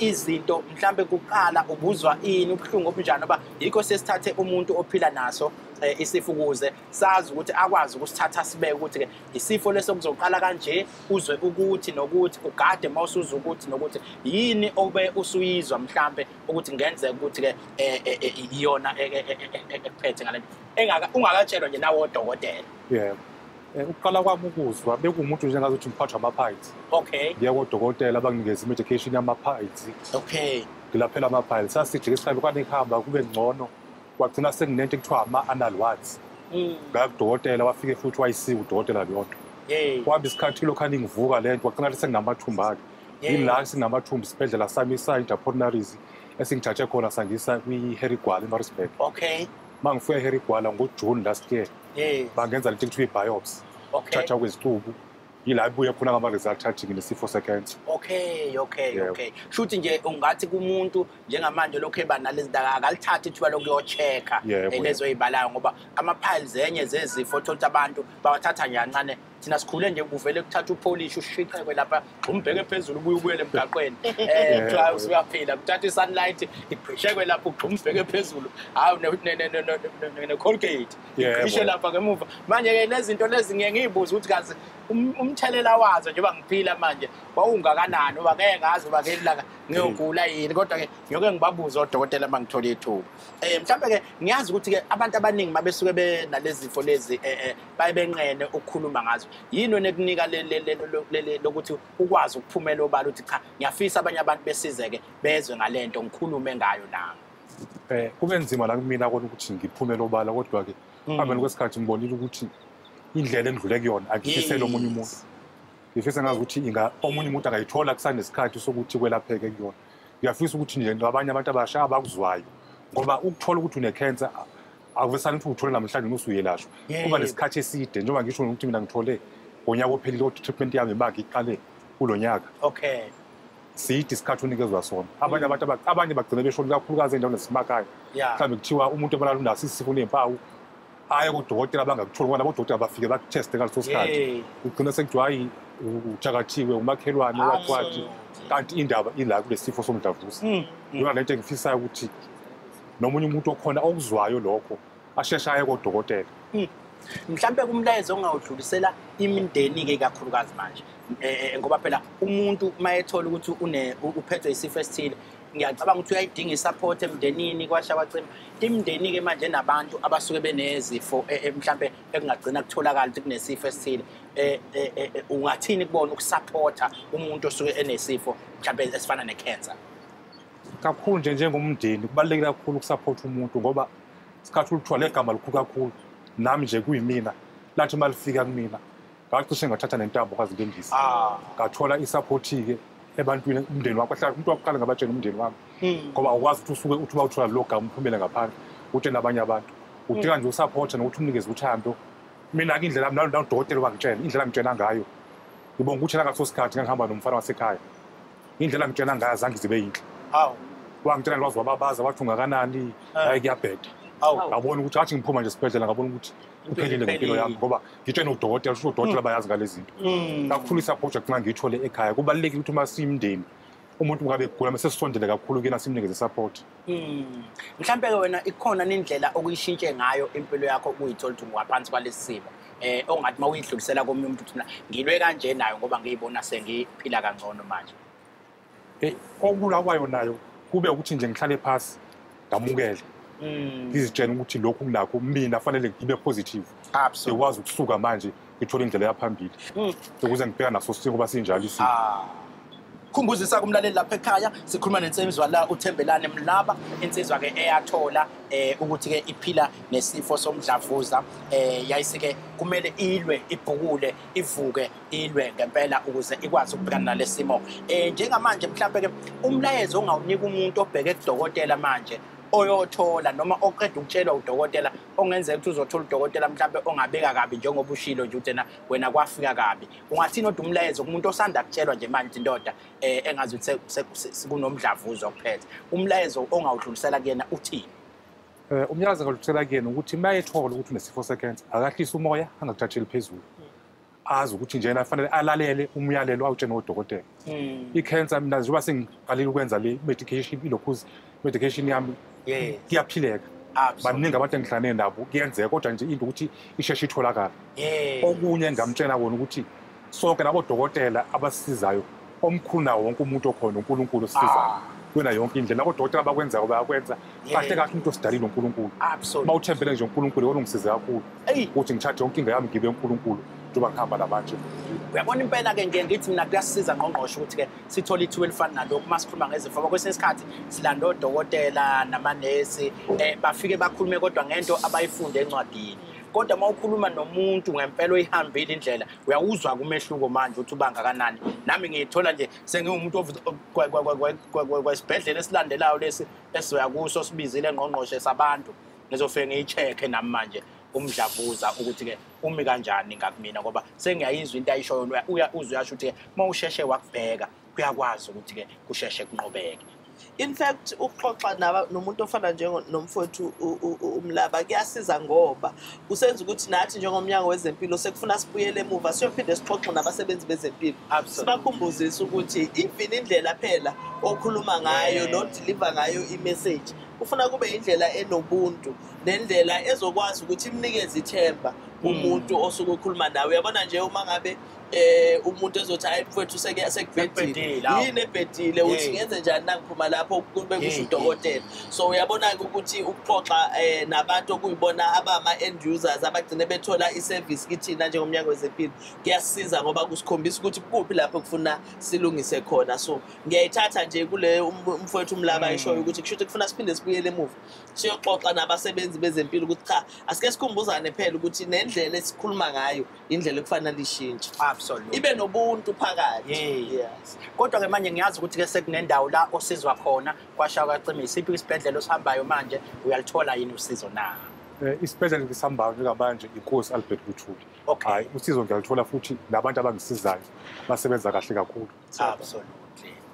izinto mhlawumbe kuqala ubuzwa ini, ubuhlungu obunjani, ngoba yikho sesithathe umuntu ophila naso isifo ukuze sazi ukuthi akwazi ukusithatha sibeke ukuthi ke isifo leso kuzoqala kanje, uzwe ukuthi nokuthi ugade mawusuza ukuthi nokuthi yini obe usuyizwa mhlambe ukuthi ngenzeka ukuthi ke iyona ekuphethe ngale engaka ungakatshelwa nje nawo odokotela. Yebo. Ukuqala kwami ukuzwa bekuwumuntu nje ngathi ngiphathwa ama-piles. Okay. Ngiya kodokotela banginikeza i-medication yama-piles. Okay. Ngilaphela ama-piles. Sasijike isikhathi kwanihamba kube ngcono. Kwagcina sekunento ekuthiwa ama-anal warts. Ngaya kudokotela wafike futhi wayisika udokotela leyo nto. Kwahamba isikhathi lokhu ngivuka le nto kwagcina senginamathumba-ke. Yila senginamathumba isibhedlela sami sa-interpulmonaries Esingithathe khona sangisa kwi-Harry Gwala eMaritzburg. Okay. Uma ngifika eHarry Gwala ngoJune last year. Yes. Bangenza lento ekuthiwa i-biopsy. Okay. Thatha kwezicubu. Yila ibuye khona ngama-result athi nginesifo se-cancer. Okay, okay, okay. Shuthi nje ungathi kumuntu njengamanje lokho eba nalezi akalithatha ithuba lokuyo-check-a lezo ey'balayo ngoba ama-piles enye zezifo othola ukuthi abantu bawathatha nje kancane. Thina sikhule nje kuvele kuthatha upholishi ushiqekwe lapha umbheke phezulu ubuye ubuyele emgaqweni. Kuthiwa usuyaphila, kuthatha i-sunlight iphishekwe lapho umbheke phezulu. Hawu ne-Colgate iphishe lapha ngemuva. Manje-ke lezi zinto lezi ngiye ngiyibuze ukuthi kazi umthelela wazo njengoba ngiphila manje wawungakanani uba ngeke ngazi uba ngelilanga ngiyogula yini, kodwa-ke ngiyoke ngibabuze odokotela uma ngithola ithuba. Mhlawumbe-ke ngiyazi ukuthi-ke abantu abaningi uma besuke benalezi zifo lezi baye benqene ukukhuluma ngazo. Yini wena ekunika lokuthi ukwazi ukuphumela obala ukuthi cha ngiyafisa abanye abantu besizeke bezwe ngale nto ngikhulume ngayo nami? Kube nzima la kumina kona ukuthi ngiphumele obala, kodwa-ke phambili kwesikhathi ngibonile ukuthi indlela engidlule kuyona angifisele omunye umuntu. Ngifisa ngazi ukuthi omunye umuntu angayithola kusanesikhathi sokuthi kwelapheke kuyona. Ngiyafisa ukuthi nje nabanye abantu abasha abakuzwayo, ngoba ukuthola ukuthi une-cancer akuvesani ukuthi uthole namhlanje usuyelashwa. Kuba nesikhathi eside, njengoba ngisho ukuthi mina ngithole ngonyaka ophelile kodwa treatment yami manje iqale kulo nyaka. Okay. Side isikhathi unikezwa sona. Abanye abantu abanye bagcina beshona kakhulukazi endaweni zasemakhaya. Mhlawumbe kuthiwa umuntu ebonakala unaso isifo nempawu aye kudokotela bangakutholi ngoba nabodokotela bafike bakutheste ngaleso sikhathi. Ugcina sekuthiwa hayi uthakathiwe umakhelwane wakwati, kanti indaba ila kulesifo somdlavuza. Yona lento engifisayo ukuthi nomunye umuntu okhona okuzwayo lokho asheshe aye kodokotela. Mhlambe kumlayezo ongawudlulisela imindeni-ke kakhulukazi manje, ngoba phela umuntu uma ethola ukuthi uphethwe isifo esithile, ngiyacabanga ukuthi uyayidinga i-support emndenini kwasha kwacima. Imindeni-ke manje nabantu abasuke benezifo mhlambe ekungagcina kutholakala ukuthi kunesifo esithile, ungathini kubona ukusupporta umuntu osuke enesifo mhlambe esifana ne-cancer? Kakhulu nje njengomndeni kubalulekile kakhulu ukusupporta umuntu, ngoba isikhathi ulithiwa legama likhulu kakhulu. Nami nje kuyimina lathi uma lifika kumina ngacishe ngathatha nentambo kwazi ngendisa. Ngathola i-support-ke ebantwini, umndeni wakho. Umuntu wakuqala ngabatshela umndeni wami, ngoba awukwazi ukuthi usuke uthi uma uthola lo gama uphumele ngaphandle utshele abanye abantu. Udinga nje usupport nokuthi umnikeze uthando. Mina-ke indlela nodokotela wangitshela indlela angitshela ngayo, ngibonga ukuthi ngaleso sikhathi ngangihamba nomfana wasekhaya, indlela angitshela ngayo azange zibe yinhle. Wangitshela lwazi wababaza wathi ungakanani, hayi kuyabheda. Ngabona ukuthi athi ngiphuma nje esibhedlela ngabona ukuthi kuphelile ngempilo yami, ngoba ngitshela udokotela, usho udokotela bayazi ngalezi zinto. Kakhulu i-support agcina ngiyithole ekhaya. Kubalulekile ukuthi uma siyimndeni umuntu ungabe egula mase sisondele kakhulu kuyena simnikeze i-support. Mhlambe-ke wena ikhona nendlela okuyishintshe ngayo impilo yakho ukuyithola ukuthi ungaphansi kwalesi simo, ongathi uma uyidlulisela komunye umuntu ukuthi mina ngilwe kanje nayo ngoba ngiyibona sengiphila kangcono manje? Okula kwayo nayo kube ukuthi nje ngihlale phasi ngamukele. Ngizitshela ukuthi lokhu nginakho mina fanele ngibe positive. Ngikwazi ukusuka manje ngithole indlela yaphambili ukuze ngibheka naso ngoba sinjalo isimo. Khumbuzisa kumlaleli lapha ekhaya, sikhuluma nensizwa la uThembelani Mlaba, insizwa-ke eyathola ukuthi-ke iphila nesifo somdlavuza. Yayisike kumele ilwe, ibhukule, ivuke, ilwe ngempela ukuze ikwazi ukubhekana nalesi simo. Njengamanje mhlambe-ke umlayezo ongawunika umuntu obheke kudokotela manje oyothola noma oqeda ukutshelwa udokotela, ongenzeka ukuthi uzothola udokotela mhlambe ongabeka kabi njengoba ushilo nje ukuthi wena kwafika kabi, ungathini odwa umlayezo kumuntu osanda kutshelwa nje manje indoda engazi ukuthi kunomdlavuza okuphethe, umlayezo ongawudlulisela kuyena uthini? Umlayezo ongawudlulisela kuyena ukuthi uma ethola ukuthi unesifo se-cancer akahlise umoya, angakuthatheli phezulu, azi ukuthi njena fanele alalele umyalelo awutshena odokotela. I-cancer mina njengoba sengiqalile ukwenza le medication, ilokhuzi medication yami kuyaphileka. Baningi abantu engihlangane nabo kuyenzeka, kodwa nje into ukuthi isheshe itholakala. Okunye engingamtshela kona ukuthi sonke nabodokotela abasisizayo, omkhulu nawo wonke umuntu okhona uNkulunkulu osisizayo kuyona yonke indlela. Nabodokotela abakwenzayo bayakwenza kahle kahle, umuntu osidalile uNkulunkulu. Uma uthembele nje uNkulunkulu yona ungisize kakhulu ukuthi ngithathe yonke inkinga yami ngibe uNkulunkulu njengoba ngihamba namanje. Uyabona impela-ke ngiye ngithi mina kuyasisiza ngqongqoshe ukuthi-ke sithole ithuba elifana nalokhu uma sikhuluma ngezifo, ngoba kwesinye isikhathi silanda odokotela namanesi, bafike bakhulume kodwa ngento abayifunde encwadini. Kodwa uma ukhuluma nomuntu ngempela oyihambile indlela, uyawuzwa kumehluko manje ukuthi uba ngakanani. Nami ngiyithola nje sengiwumuntu kwesibhedlela esilandelayo lesi esizoya kuso sibizile ngqongqoshe sabantu. Ngizofike ngiyi-check-e nami manje umdlavuza ukuthi-ke umi kanjani ngakumina, ngoba sengiyayizwa into ayishoyo, uzwe uyasho ukuthi-ke uma usheshe wakubheka kuyakwazi ukuthi-ke kusheshe kunqobeke. In fact, ukuxoxa nomuntu ofana njengonomfowethu uMlaba kuyasiza, ngoba kusenza ukuthi nathi njengomnyango wezempilo sekufuna sibuyele emuva siyophinde sixoxe nabasebenzi bezempilo, sibakhumbuzise ukuthi even indlela phela okhuluma ngayo nodeliver ngayo i-message kufuna kube indlela enobuntu nendlela ezokwazi ukuthi imnikeze ithemba umuntu osuke ukhuluma nawe. Uyabona nje uma ngabe umuntu ezothi hayi mfowethu sekubhedile, yini ebhedile, uthi ngenze njani nangiphuma lapho kube kusho udokotela. So uyabona-ke ukuthi ukuxoxa nabantu okuyibona abama-end users abagcine bethola i-service kithina njengomnyango wezempilo kuyasiza, ngoba kusikhombisa ukuthi kuphi lapho kufuna silungise khona. So ngiyayithatha nje kule umfowethu uMlaba ayishoyo ukuthi kusho ukuthi kufuna siphinde sibuyele emuva siyoxoxa nabasebenzi bezempilo ukuthi cha, asike sikhumbuzane phela ukuthi nendlela esikhuluma ngayo indlela ekufanele ishintshe. Absolutely. Ibe nobuntu phakathi. Yes. Kodwa-ke manje ngiyazi ukuthi-ke sekunendawo la osizwa khona kwasha kwacima. Isiphi isibhedlela osihambayo manje, uyalithola yini usizo na? Isibhedlela ngisihambayo njengamanje iNkosi Albert Luthuli. Okay. Hayi, usizo ngiyalithola futhi nabantu abangisizayo basebenza kahle kakhulu. Absolutely.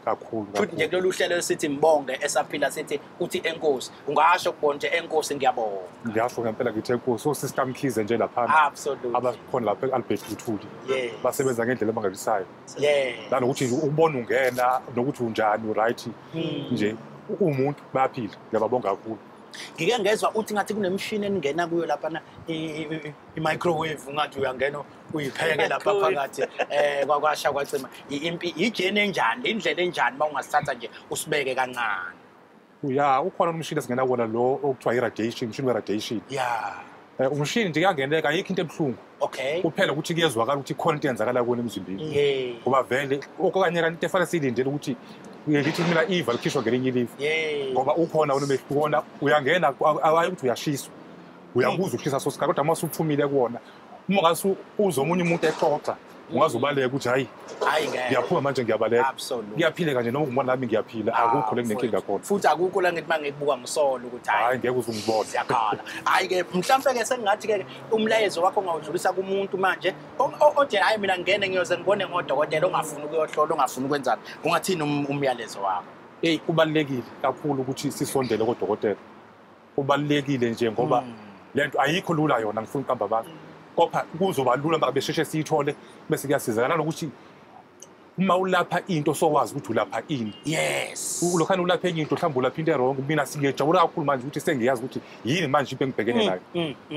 Kakhulu. Futhi nje kulolu hlelo esithi mbonge esaphila sithi uthi enkosi, ungasho kubona nje enkosi ngiyabonga. Ngiyasho ngempela ngithi enkosi, o-Sister Mkhize nje laphana. Absolutely. Abakhona lapha e-Albert Luthuli. Yes. Basebenza ngendlela emangalisayo. Yes. Nanokuthi ubona ungena nokuthi unjani uright nje umuntu bayaphila, ngiyababonga kakhulu. Ngike ngezwa uthi ngathi kunemishini eningena kuyo laphana i-microwave, ungathi uyangena uyipheke lapha phakathi kwakwasha kwacima. Impi ijeni enjani, indlela enjani uma ungasithatha nje usibeke kancane? Ya, ukhona umshini esingena kuwona lo okuthiwa i-radiation, umshini we-radiation. Ya. Umshini nje kuyangeneka, ayikho into ebuhlungu. Okay. Kuphela ukuthi kuyezwakala ukuthi khona into eyenzakala kuwena emzimbeni. Yeah. Ngoba vele okanye into efanele siyilindele ukuthi ngithi mina iva likhishwa ngelinye iliva. Ngoba ukhona unomehluko, uyangena awayi ukuthi uyashiswa. Uyakuzwa ukushisa sosikhathi, kodwa uma usuphumile kuwona, uma ngase uzwe omunye umuntu exoxa, ungaze ubaleke ukuthi hayi, hayi ngeke. Ngiyaphuma manje ngiyabaleka. Absolutely. Ngiyaphila kanje noma ngibona nami ngiyaphila, akukho le nginenkinga khona. Futhi akukho la ngithi mangikubuka ngisolo ukuthi hayi ngeke uze ungibone. Siyakhala. Hayi ke mhlawumbe ke sengathi ke umlayezo wakho ungawudlulisa kumuntu manje othi hayi mina ngene ngiyoze ngibone ngodokotela ongafuni ukuyohlola, ongafuni ukwenzani. Ungathini umyalezo wakho? Hey, kubalulekile kakhulu ukuthi sisondele kodokotela. Kubalulekile nje ngoba lento ayikho lula yona, ngifuna ukuqamba abantu. Kodwa kuzoba lula uma besheshe siyithole bese kuyasizakala nokuthi uma ulapha into sowazi ukuthi ulapha ini. Yes. Ulokhana ulapha enye into mhlawumbe ulapha into wrong. Mina singiyajabula kakhulu manje ukuthi sengiyazi ukuthi yini manje impi engibhekene nayo.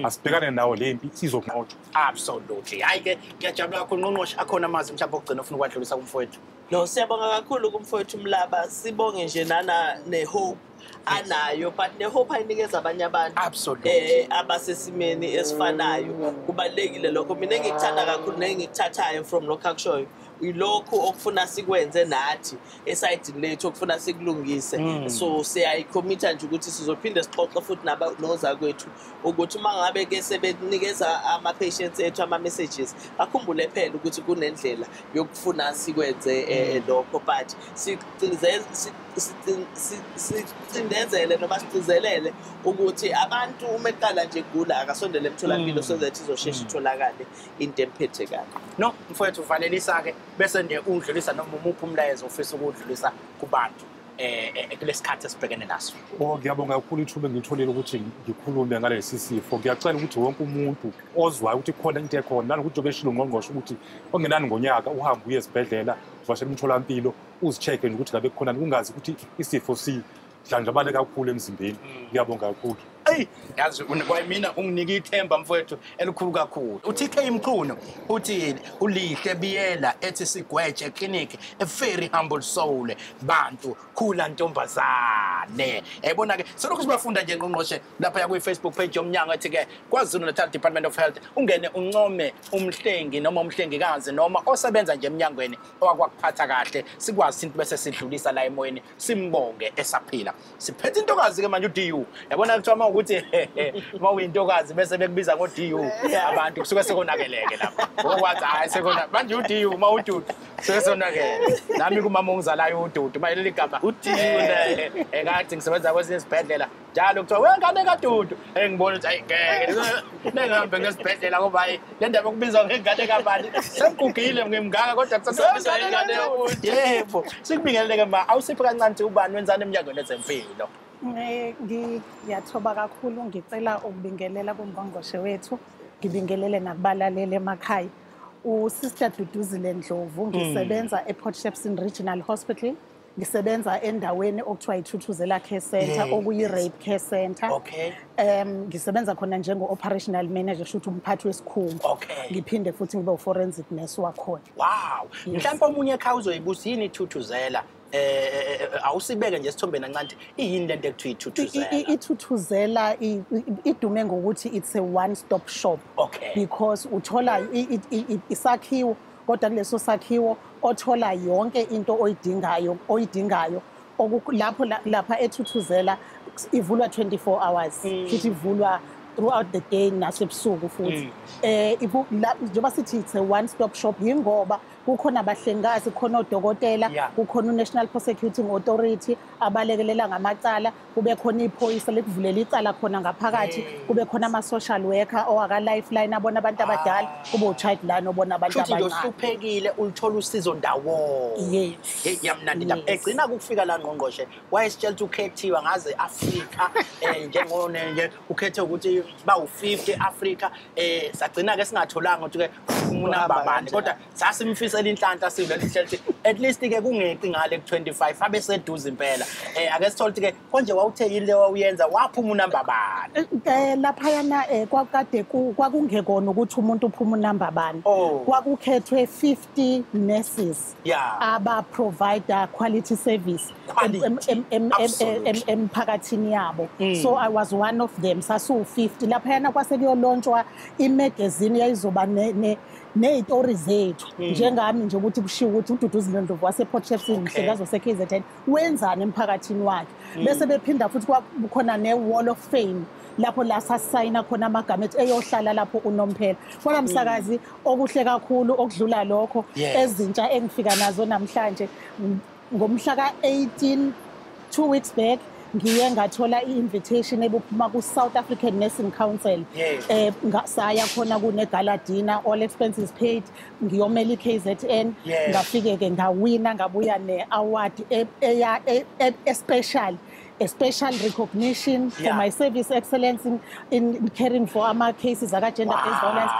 Asibhekane nawo le mpi sizokunqotshwa. Absolutely. Hayi ke ngiyajabula kakhulu ngqongqoshe, akhona amazwi mhlawumbe okugcina ofuna ukwadlulisa kumfowethu. No, siyabonga kakhulu kumfowethu Mlaba. Sibonge nje nana ne-hope anayo, but ne-hope ayinikeza abanye abantu abasesimeni esifanayo. Kubalulekile lokho. Mina engikuthanda kakhulu nengikuthathayo from lokho akushoyo, ilokhu okufuna sikwenze nathi esayidini lethu, okufuna sikulungise. So siyayikhomitha nje ukuthi sizophinde sixoxe futhi nozakwethu ukuthi uma ngabe ke sebenikeza ama-patients ethu ama-messages, bakhumbule phela ukuthi kunendlela yokufuna sikwenze lokho, but sicindezele noma sicizelele ukuthi abantu uma eqala nje gula akasondele emtholampilo so that izoshesha itholakale into emphethe kabi. No, mfowethu uvalelisa-ke bese nje udlulisa noma umuphi umlayezo ofisa ukudlulisa kubantu kulesikhathi esibhekene naso. Oh, ngiyabonga kakhulu ithuba engilitholile ukuthi ngikhulume ngalesi sifo. Ngiyacela ukuthi wonke umuntu ozwayo ukuthi khona into ekhona, nanokuthi njengoba eshilo ungqongqoshe ukuthi ongenani ngonyaka uhambe uye esibhedlela, uvakashele umtholampilo, uzi-check-e nje ukuthi ngabe kukhona, ungazi ukuthi isifo sidlandlabale kakhulu emzimbeni. Ngiyabonga kakhulu. Eyi, yazi kwayimina unginike ithemba mfowethu elikhulu kakhulu. UTK Mchunu uthi ulihle biyela ethi sigweje clinic, a very humble soul. Bantu khula ntombazane. Yayibona ke selokhu sibafunda nje ngqongqoshe lapha ku Facebook page yomnyango ethi ke KwaZulu Natal Department of Health, ungene uncome umhlengi noma umhlengikazi noma osebenza nje emnyangweni owakwakuphatha kahle, sikwazi into bese sidlulisa la emoyeni simbonge esaphila. Siphethe intokazi ke manje uDU. Yabona kuthiwa Mawukuthi mawuyintokazi bese bekubiza ngo DU abantu kusuke sekonakeleke lapha. Okwathi hayi sekona manje uDU mawududu suke sonakele. Nami kumama ongizalayo ududu mayeleli igama uDU naye. Engathi ngisebenza kwesinye isibhedlela njalo kuthiwa wengane kaDudu engibona ukuthi hayi ngeke nengihambe ngesibhedlela ngoba hayi le ndaba yokubizwa ngengane kabani sengigugile ngimngaka kodwa kusasebenzisa ingane yomuntu. Yebo, sikubingelele ma awusiphi kancane ubani wenzani eminyangweni ezempilo. Ngiyathoba kakhulu, ngicela ukubingelela kuNgqongqoshe wethu, ngibingelele nakubalaleli emakhaya. USister Duduzile Ndlovu, ngisebenza ePort Shepstone Regional Hospital. Ngisebenza endaweni okuthiwa iThuthuzela Care Center, okuyi-rape care center. Okay. Ngisebenza khona njengo-operational manager, kusho ukuthi umphathi wesikhungo. Okay. Ngiphinde futhi ngibe u-forensic nurse wakhona. Wow. Mhlawumbe omunye ekhaya uzoyibuza yini iThuthuzela? Awusibeke nje isithombeni kancane, iyini lento ekuthiwa iThuthuzela? iThuthuzela idume ngokuthi it's a one stop shop. Okay. Because uthola isakhiwo, kodwa kuleso sakhiwo othola yonke into oyidingayo lapho lapha eThuthuzela ivulwa 24 hours, futhi ivulwa throughout the day nasebusuku futhi. Njengoba sithi it's a one stop shop yingoba kukhona abahlengikazi, kukhona odokotela, kukhona uNational Prosecuting Authority abalekelela ngamacala, kube khona iphoyisa likuvulela icala khona ngaphakathi, kube khona ama-social worker owaka-Lifeline abona abantu abadala, kube u-Childline obona abantu abancane. Futhi uhluphekile ulithola usizo ndawonye. Yes. Yamnandi indaba. Egcina ukufika la Ngqongqoshe wayesitshela ukuthi ukhethiwe ngaze Afrika njengone nje ukhethe ukuthi bawu-50 Afrika, sagcina ke singatholanga ukuthi ke umunamba bani, kodwa sasimfisela inhlanhla sivele sihleli at least ke kungeqi ngale ku25 abe seduze impela. Ake sithole ukuthi ke konje wawuthe yini le wawuyenza waphuma unamba bani? Laphayana kwakade kwakungekona ukuthi umuntu uphuma unamba bani. Kwakukhethwe 50 nurses aba provide quality service emphakathini yabo. So I was one of them. Sasu 50 laphayana kwase kuyolontshwa imagazine yayizoba nezitori zethu njengami nje ukuthi kushiwo ukuthi uDuduzile Ndlovu wasePort Shepstone mhlekazi wase-KZN wenzani emphakathini wakhe. Bese bephinda futhi kwakukhona ne-Wall of Fame lapho la sasayina khona amagama ethu eyohlala lapho unomphela. Kodwa msakazi okuhle kakhulu okudlula lokho ezintsha engifika nazo namhlanje ngomhla ka-18 2 weeks back ngiye ngathola i-invitation ebuphuma ku-South African Nursing Council. Saya khona kune-gala dinner, all expenses paid, ngiyomela i-KZN. Ngafike-ke ngawina, ngabuya ne-award especial, a special recognition for my service excellence in caring for ama cases aka gender-based violence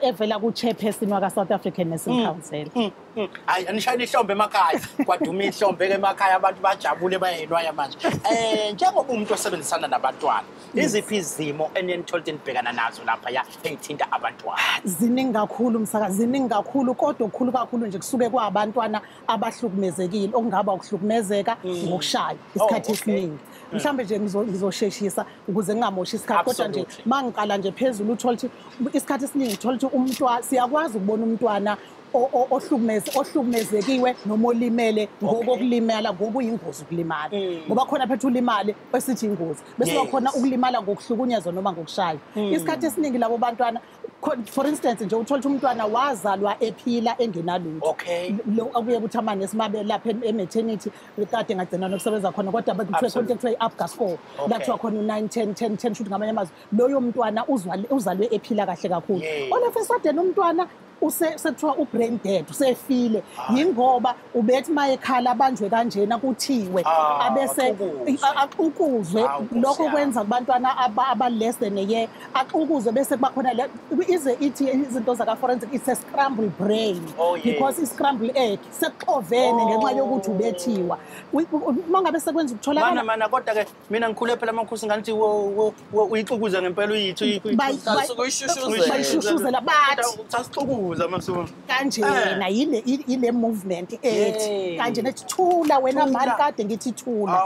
evela ku-chairperson waka-South African Nursing Council. Hayi anishayile ihlombe emakhaya, kwaduma ihlombe emakhaya abantu bajabule bayinwaya manje. Njengoba umuntu osebenzisana nabantwana, iziphi izimo enenithola nibhekana nazo lapha ya eyithinta abantwana? Ziningi kakhulu msakazi, ziningi kakhulu, kodwa okukhulu kakhulu nje kusuke kwabantwana abahlukumezekile, okungaba ukuhlukumezeka ngokushaya isikhathi esiningi. Mhlambe nje ngizosheshisa ukuze ngingamoshi isikhathi, kodwa nje mangiqala nje phezulu uthola ukuthi isikhathi esiningi uthola ukuthi umntwana siyakwazi ukubona umntwana ohlukumezekiwe noma olimele ngokokulimala ngokuyingozi ukulimala, ngoba khona phethe ulimale esithi ingozi, bese khona ukulimala ngokuhlukunyezwa noma ngokushaya. Isikhathi esiningi labo bantwana, for instance nje uthola ukuthi umntwana wazalwa ephila engenalutho, lo akuye ukuthi amanesi mabe lapha e-maternity kade ngagcina nokusebenza khona, kodwa bekuthiwe khona kuthiwa i-Apgar score la kuthiwa khona u-9 10 10 10, shuthi ngamanye amazwi loyo mntwana uzalwe ephila kahle kakhulu. All of a sudden umntwana sekuthiwa u-brain dead, usefile, yingoba ubethi uma ekhala abanjwe kanjena kuthiwe abese axukuzwe. Lokho kwenza kubantwana aba-less than a year axukuzwe, bese kuba khona ize ithi izinto zaka-forensic it's a scramble brain, because i-scramble egg sekuxovene ngenxa yokuthi ubethiwa. Uma ngabe sekwenza ukutholakala mana kodwa-ke mina ngikhule phela amakhosi ngathi uyixukuze ngempela uyithi bayishushuzela bathi Uyakhuza masuku kanjena yile movement ethi kanjena ethi thula wena mali kade ngithi thula.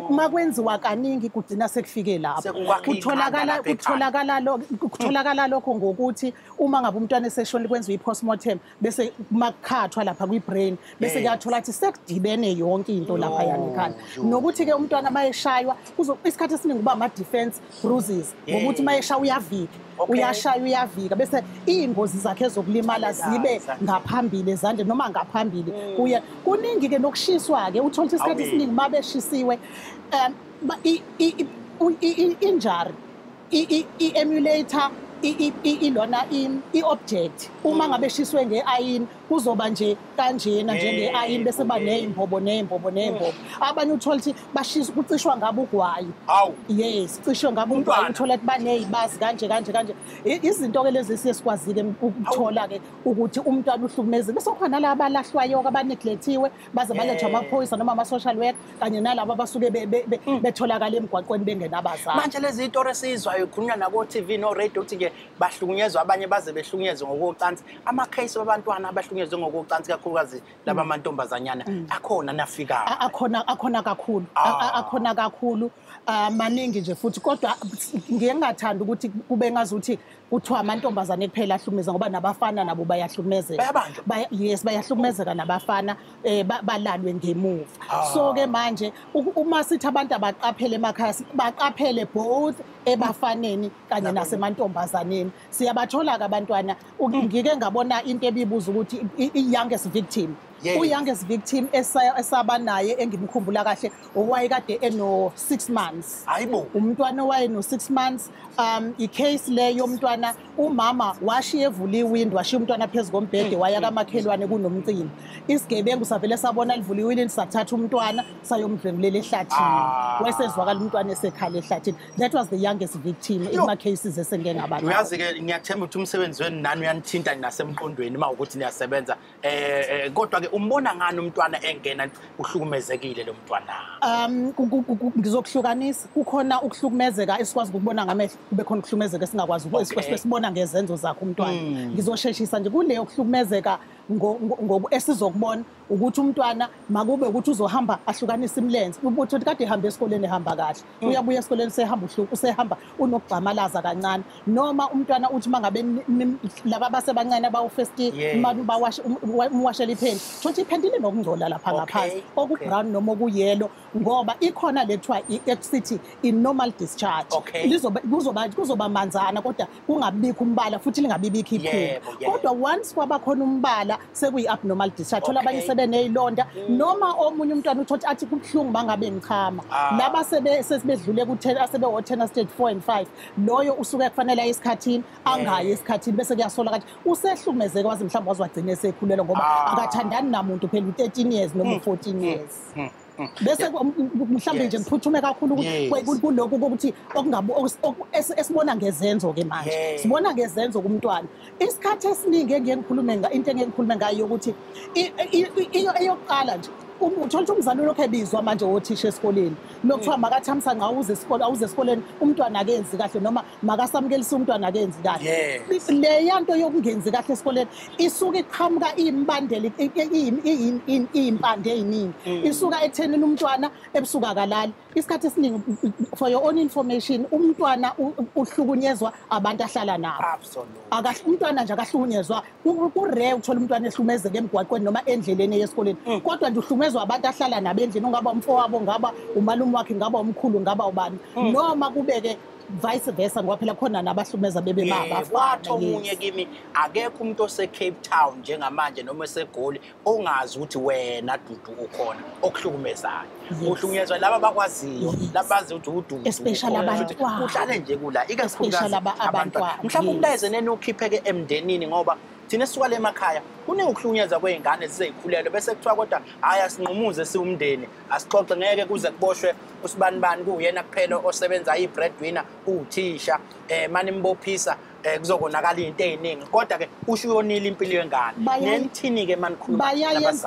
Uma kwenziwa kaningi kugcina sekufike lapho. Kutholakala lokho ngokuthi uma ngabe umntwana eseshonile kwenziwa i-postmortem bese makhathwa lapha kwi-brain bese kuyathola ukuthi sekudibene yonke into lapha ekhanda. Nokuthi ke umntwana mayeshaywa isikhathi esiningi kuba ama-defense bruises ngokuthi mayeshaya uyavika. Uyashaya uyavika bese iy'ngozi zakhe zokulimala zibe ngaphambili ezandleni noma ngaphambili kuye. Kuningi ke nokushiswa-ke uthola ukuthi isikhathi esiningi uma beshisiwe i-injury i-emulator ilona i-object uma ngabe shiswe nge-ayini kuzoba nje kanjena njenge-ayini bese ba ney'mbobo ney'mbobo ney'mbobo. Abanye uthola ukuthi bashiswa kucishwa ngabo ugwayi. Yes, cishwe ngabo ugwayi uthola ukuthi baney'bazi kanje kanje kanje. Izinto-ke lezi esiye sikwazi-ke ukuthola-ke ukuthi umntwana uhlukumezile. Bese kukhona nalaba abalahlwayo-ke abaneglethiwe baze balethwe amaphoyisa noma ama-social worker kanye nalabo abasuke betholakala emgwaqweni bengenabazali. Manje lezi iy'tori esiyizwayo khulunywa nako-TV no-radio ukuthi nje bahlukunyezwa abanye baze behlukunyezwe ngokocansi. Ama-case wabantwana abahlukunyezwe ngokocansi kakhulukazi laba amantombazanyana akhona nafikayo. Akhona kakhulu. Akhona kakhulu maningi nje futhi kodwa ngiye ngingathanda ukuthi kube ngazuthi kuthiwa amantombazane kuphela ahlukumeza ngoba nabafana nabo bayahlukumezeka. Yes, bayahlukumezeka nabafana balalwe ngemuva. So ke manje uma sithi abantu abaqaphele emakhaya baqaphele both ebafaneni kanye nasemantombazaneni. Siyabathola ke abantwana. Ngike ngabona into ebibuza ukuthi i-youngest victim. U-youngest victim esaba naye engimkhumbula kahle owayekade eno 6 months. Hayibo. Umntwana owayeno 6 months i-case le yomntwana umama washiya evula iwindi washiya umntwana phezu kombhede waya kamakhelwane kunomcimbi. Isigebengu savele sabona livula iwindi sathatha umntwana sayomdlwengulela ehlathini. Wesezwakala umntwana esekhala ehlathini. That was the youngest victim in my cases esengeke ngaba. Uyazi ke ngiyathemba ukuthi umsebenzi wenu nani uyanithinta nasemqondweni uma ukuthi niyasebenza. Kodwa ke umbona ngani umntwana engena uhlukumezekile lo mntwana? Ngizokuhlukanisa. Kukhona ukuhlukumezeka esikwazi ukubona ngamehlo kube khona ukuhlukumezeka esingakwazi esibona ngezenzo zakhe umntwana. Ngizosheshisa nje kuleyo kuhlukumezeka esizokubona ukuthi umntwana makube ukuthi uzohamba ahlukanisa imilenze. Ubuthi kade ehamba esikoleni ehamba kahle. Uyabuya esikoleni sehamba usehamba unokugxamalaza kancane. Noma umntwana uthi mangabe laba abasebancane abawu first bawashe umwashela iphenti. Thothi iphenti linokungcola lapha ngaphansi oku-brown noma okuyellow ngoba ikhona le kuthiwa i-sithi i-normal discharge. Kuzoba manzana kodwa kungabikho umbala futhi lingabibikho iphunga. Kodwa once kwaba khona umbala sekuyi-abnormal discharge. Thola abanye sebeneyilonda noma omunye umntwana uthothi athi kubuhlungu mangabe ngichama. Laba sesibedlule ku-10 asebe-10 stage 4 and 5 loyo usuke kufanele aye esikhathini angayi esikhathini bese kuyasola kathi usehlukumezeke waze mhlawumbe waze wagcina esekhulelwe ngoba akathandani namuntu phela u-13 years noma u-14 years. Bese mhlawumbe nje ngiphuthume kakhulu kulokhu ukuthi esibona ngezenzo ke manje. Sibona ngezenzo kumntwana. Isikhathi esiningi engiye ngikhulume ngayo into engiye ngikhulume ngayo ukuthi eyokuqala nje uthola ukuthi umzali lokho ebizwa manje othisha esikoleni lokuthiwa makathamsanqa awuze esikoleni umntwana akenzi kahle noma makasamukelise umntwana akenzi kahle. Le yanto yokungenzi kahle esikoleni isuke iqhamuka iyimbandela iyimpande eziningi. Isuka ekuthenini umntwana ebusuku akalali. Isikhathi esiningi for your own information umntwana uhlukunyezwa abantu ahlala nabo. Umntwana nje akahlukunyezwa. Ku-rare ukuthola umntwana ehlukumezeke emgwaqweni noma endleleni esikoleni. Kodwa nje uhlukumezwa abantu ahlala nabo endlini ungaba umfowabo ngaba umalume wakhe ngaba umkhulu ngaba ubani noma kubeke vice versa ngoba phela khona nabahlukumeza bebe baba. Wathi omunye kimi akekho umuntu ose Cape Town njengamanje noma eseGoli ongazi ukuthi wena Dudu ukhona okuhlukumezayo. Uhlukunyezwa laba abakwaziyo labazi ukuthi uDudu especially abantwana kuhlale nje kula ikakhulukazi abantwana. Mhlawumbe umlayezo nene ukhipheke emndenini ngoba thina esisuka le emakhaya kuningi ukuhlukunyezwa kwey'ngane ziseyikhulelwe bese kuthiwa kodwa hhayi asinqumuze siwumndeni asixoxe ngeke kuze kuboshwe usibanibani kuwuyena kuphela osebenzayo i-breadwinner uwuthisha mane imbophisa kuzokonakala iy'nto ey'ningi kodwa-ke usho uyonile impilo yengane. Nenithini-ke manikhuluma?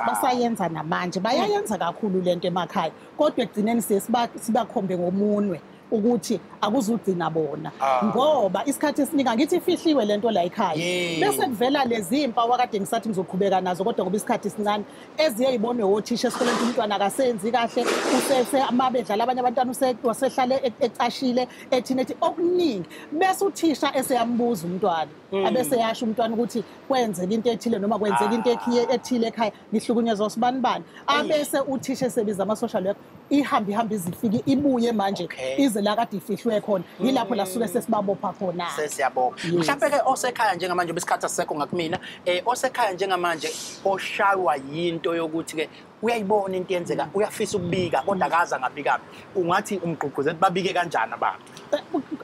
Basayenza namanje bayayenza kakhulu lento emakhaya kodwa ekugcineni siye sibakhombe ngomunwe. ukuthi akuzugcina bona ngoba isikhathi esiningi ngithi ifihliwe lento la ekhaya bese kuvela lezi impawu akade ngisathi ngizoqhubeka nazo kodwa ngoba isikhathi esincane eziye ibonwe othisha esikoleni umntwana akasenzi kahle usese amabedlala abanye abantwana usehlale ecashile ethini ethi okuningi bese uthisha eseyambuza umntwana abese yasho umntwana ukuthi kwenzeka into ethile noma kwenzeka into ethile ekhaya ngihlukunyezwa sibani bani abese uthisha esebiza ama social worker ihambe ihambe izifike ibuye manje ize la kade ifihlwe khona yilapho la suke sesibabopha khona sesiyabopha mhlawumbe ke osekhaya njengamanje besikhathi asisekho ngakumina osekhaya njengamanje oshaywa yinto yokuthi ke uyayibona into yenzeka uyafisa ukubika kodwa akaze angabika ungathi umgqugquzeli babike kanjani abantu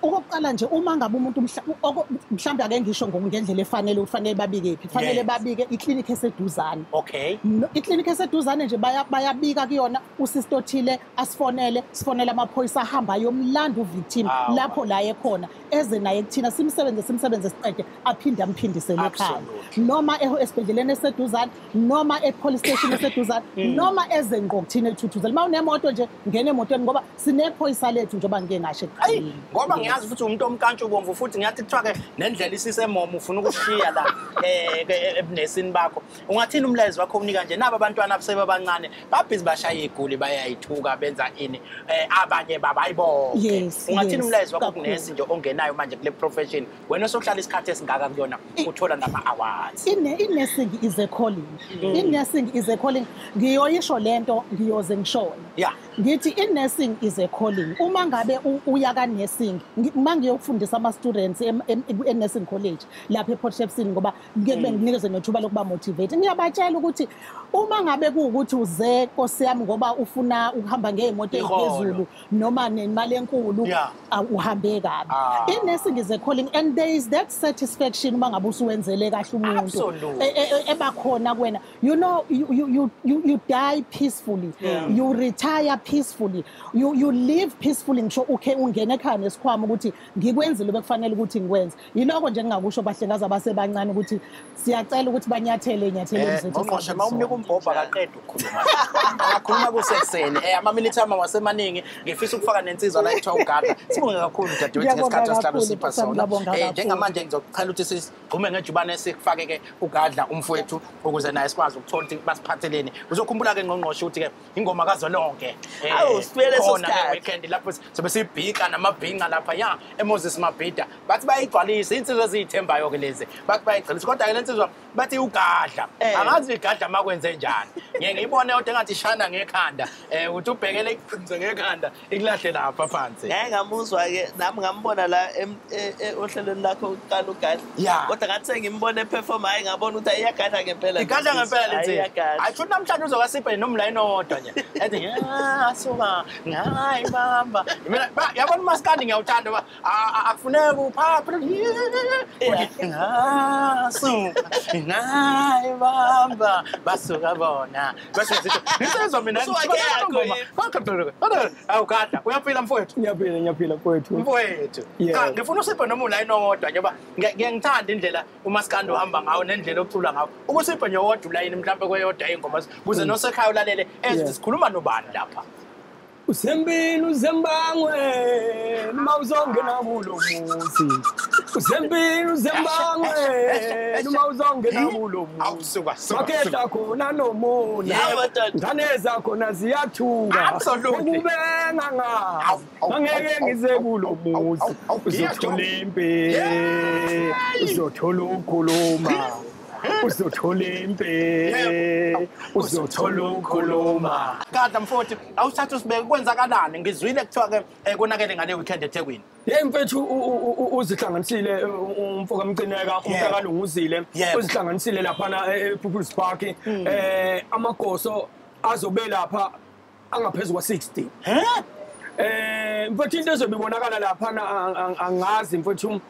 okokuqala nje uma ngabe umuntu mhlawumbe ake ngisho ngendlela efanele ufanele babike phi kufanele babike iklinikhi eseduzane okay iklinikhi eseduzane nje bayabika kuyona usister othile asifonele sifonele amaphoyisa ahamba ayomlanda uvictim lapho la ekhona eze naye kuthina simsebenze siqede aphinde amphindisele ekhaya noma esibhedleleni eseduzane noma e-police station eseduzane noma eze ngqo kuthina ethuthuzela uma unemoto nje ngene emotweni ngoba sinephoyisa lethu njengoba ngike ngasho ekuqaleni ngoba ngiyazi futhi umuntu omkantshubomvu futhi ngiyathi kuthiwa ke nendlela isisemomo ufuna ukushiya la ebunesini bakho ungathini umlayezo wakho unika nje naba abantwana abasebancane babhizi bashaya iguli bayayithuka benza ini abanye babayibonke ungathini umlayezo wakho kunesi nje ongenayo manje kule profession wena osohlala isikhathi esingaka kuyona uthola nama awards i-nursing is a calling i-nursing is a calling ngiyoyisho lento ngiyoze ngishone ngithi i-nursing is a calling uma ngabe uya ka-nursing uma ngiyokufundisa ama-students e-nursing college lapha e-Port Shepstone ngoba ngike kube nginikeze nethuba lokuba motivate ngiyabatshela ukuthi uma ngabe kuwukuthi uze nkosi yami ngoba ufuna ukuhamba ngey'moto ey'phezulu noma nemali enkulu uhambe kabi i-nursing is a calling and there is that satisfaction uma ngabe usuwenzele kahle umuntu ebakhona kuwena you know you die peacefully you retire peacefully you live peacefully ngisho ukhe ungene ekhaya nesikhwama ukuthi ngikwenzile bekufanele ukuthi ngikwenze yiloko nje ngingakusho bahlekazi abasebancane ukuthi siyacela ukuthi banyathele enyatheleni zethu ngqongqoshe mawumnika umbhobho akaqeda ukukhuluma akakhuluma kusekuseni amaminithi ami wasemaningi ngifisa ukufaka nensizwa la ekuthiwa uGadla sibonge kakhulu dadewethu ngesikhathi esihlalo sipha sona njengamanje ngizocela ukuthi sigxume ngejubane sikufake ke uGadla umfowethu ukuze naye sikwazi ukuthola ukuthi basiphatheleni uzokhumbula ke ngqongqoshe ukuthi ke ingoma kazwelonke awu sibuyele sosikhathi weekend lapho sobe sibhika namabhinca lapha ya eMoses Mabhida bathi bayigcwalisa insizwa eziyithembayo ke lezi bathi bayigcwalisa kodwa ke lensizwa bathi uGadla angazi iGadla makwenze njani ngiye ngiyibone kodwa engathi ishana ngekhanda uthi ubhekele iqinise ngekhanda ikulahle lapha phansi ngeke ngamuzwa ke nami ngambona la ohlelweni lakho uqala uGadla kodwa ngathi sengimbone eperform hayi ngabona ukuthi iyagadla ngempela igadla ngempela lensizwa ayi namhlanje uzokasiphe nomlayini owodwa nje ethi ngasuka ngayibamba mina yabona umaskandi ngiyawuthanda ngoba akufuneki uphaphe ngasuka ngayibamba basuka bona basuka sithi nisezwa mina awugadla uyaphila mfowethu ngiyaphila mfowethu cha ngifuna usiphe noma ulayini owodwa njengoba ngiyangithanda indlela umaskandi uhamba ngawo nendlela ocula ngawo ukusiphe nje owodwa ulayini mhlawumbe kweyodwa ingoma kuze nosekhaya ulalele ezithi sikhuluma nobani lapha Usembini uzembangwe mawuzongena kulo muzi Usembini uzembangwe mawuzongena kulo muzi Makehla khona nomona ngane zakhona ziyathuka ukube ngangazi angeke ngize kulo muzi uzothola impi uzothola ukukhuluma uzothola impi uzothola ukukhuluma Gadla mfowethu awuthatha usibeke kwenzakalani ngizwile kuthiwa ke konakele ngale weekend eThekwini Hey mfethu uzihlanganisile umfoka Mcineka umntakalunguzile uzihlanganisile lapha ePeople's Park amagoso azobe lapha angaphezulu kwa 60 mfethu into ezobibonakala lapha angazi mfethu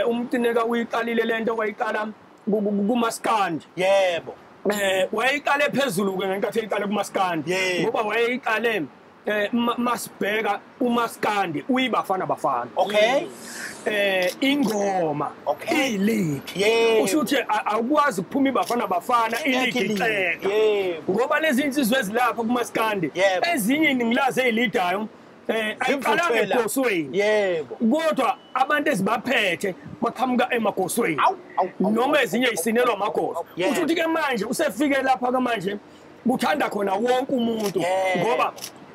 uMcineka uyiqalile lento wayiqala kumaskandi yebo wayeqale phezulu ke ngenkathi eyiqale kumaskandi ngoba wayeqale masibheka umaskandi uyibafana bafana okay ingoma okay ileague usho ukuthi awukwazi ukuphuma ibafana bafana ileague ixeka ngoba lezi insizwe ezilapha kumaskandi ezinye iningilazi ezilidayo Ayiqalanga egosweni. Yebo. Kodwa abantu ezibaphethe baqhamuka emagosweni. Noma ezinye isinelwa amagoso. Usho ukuthi ke manje usefike lapha ke manje kuthanda khona wonke umuntu ngoba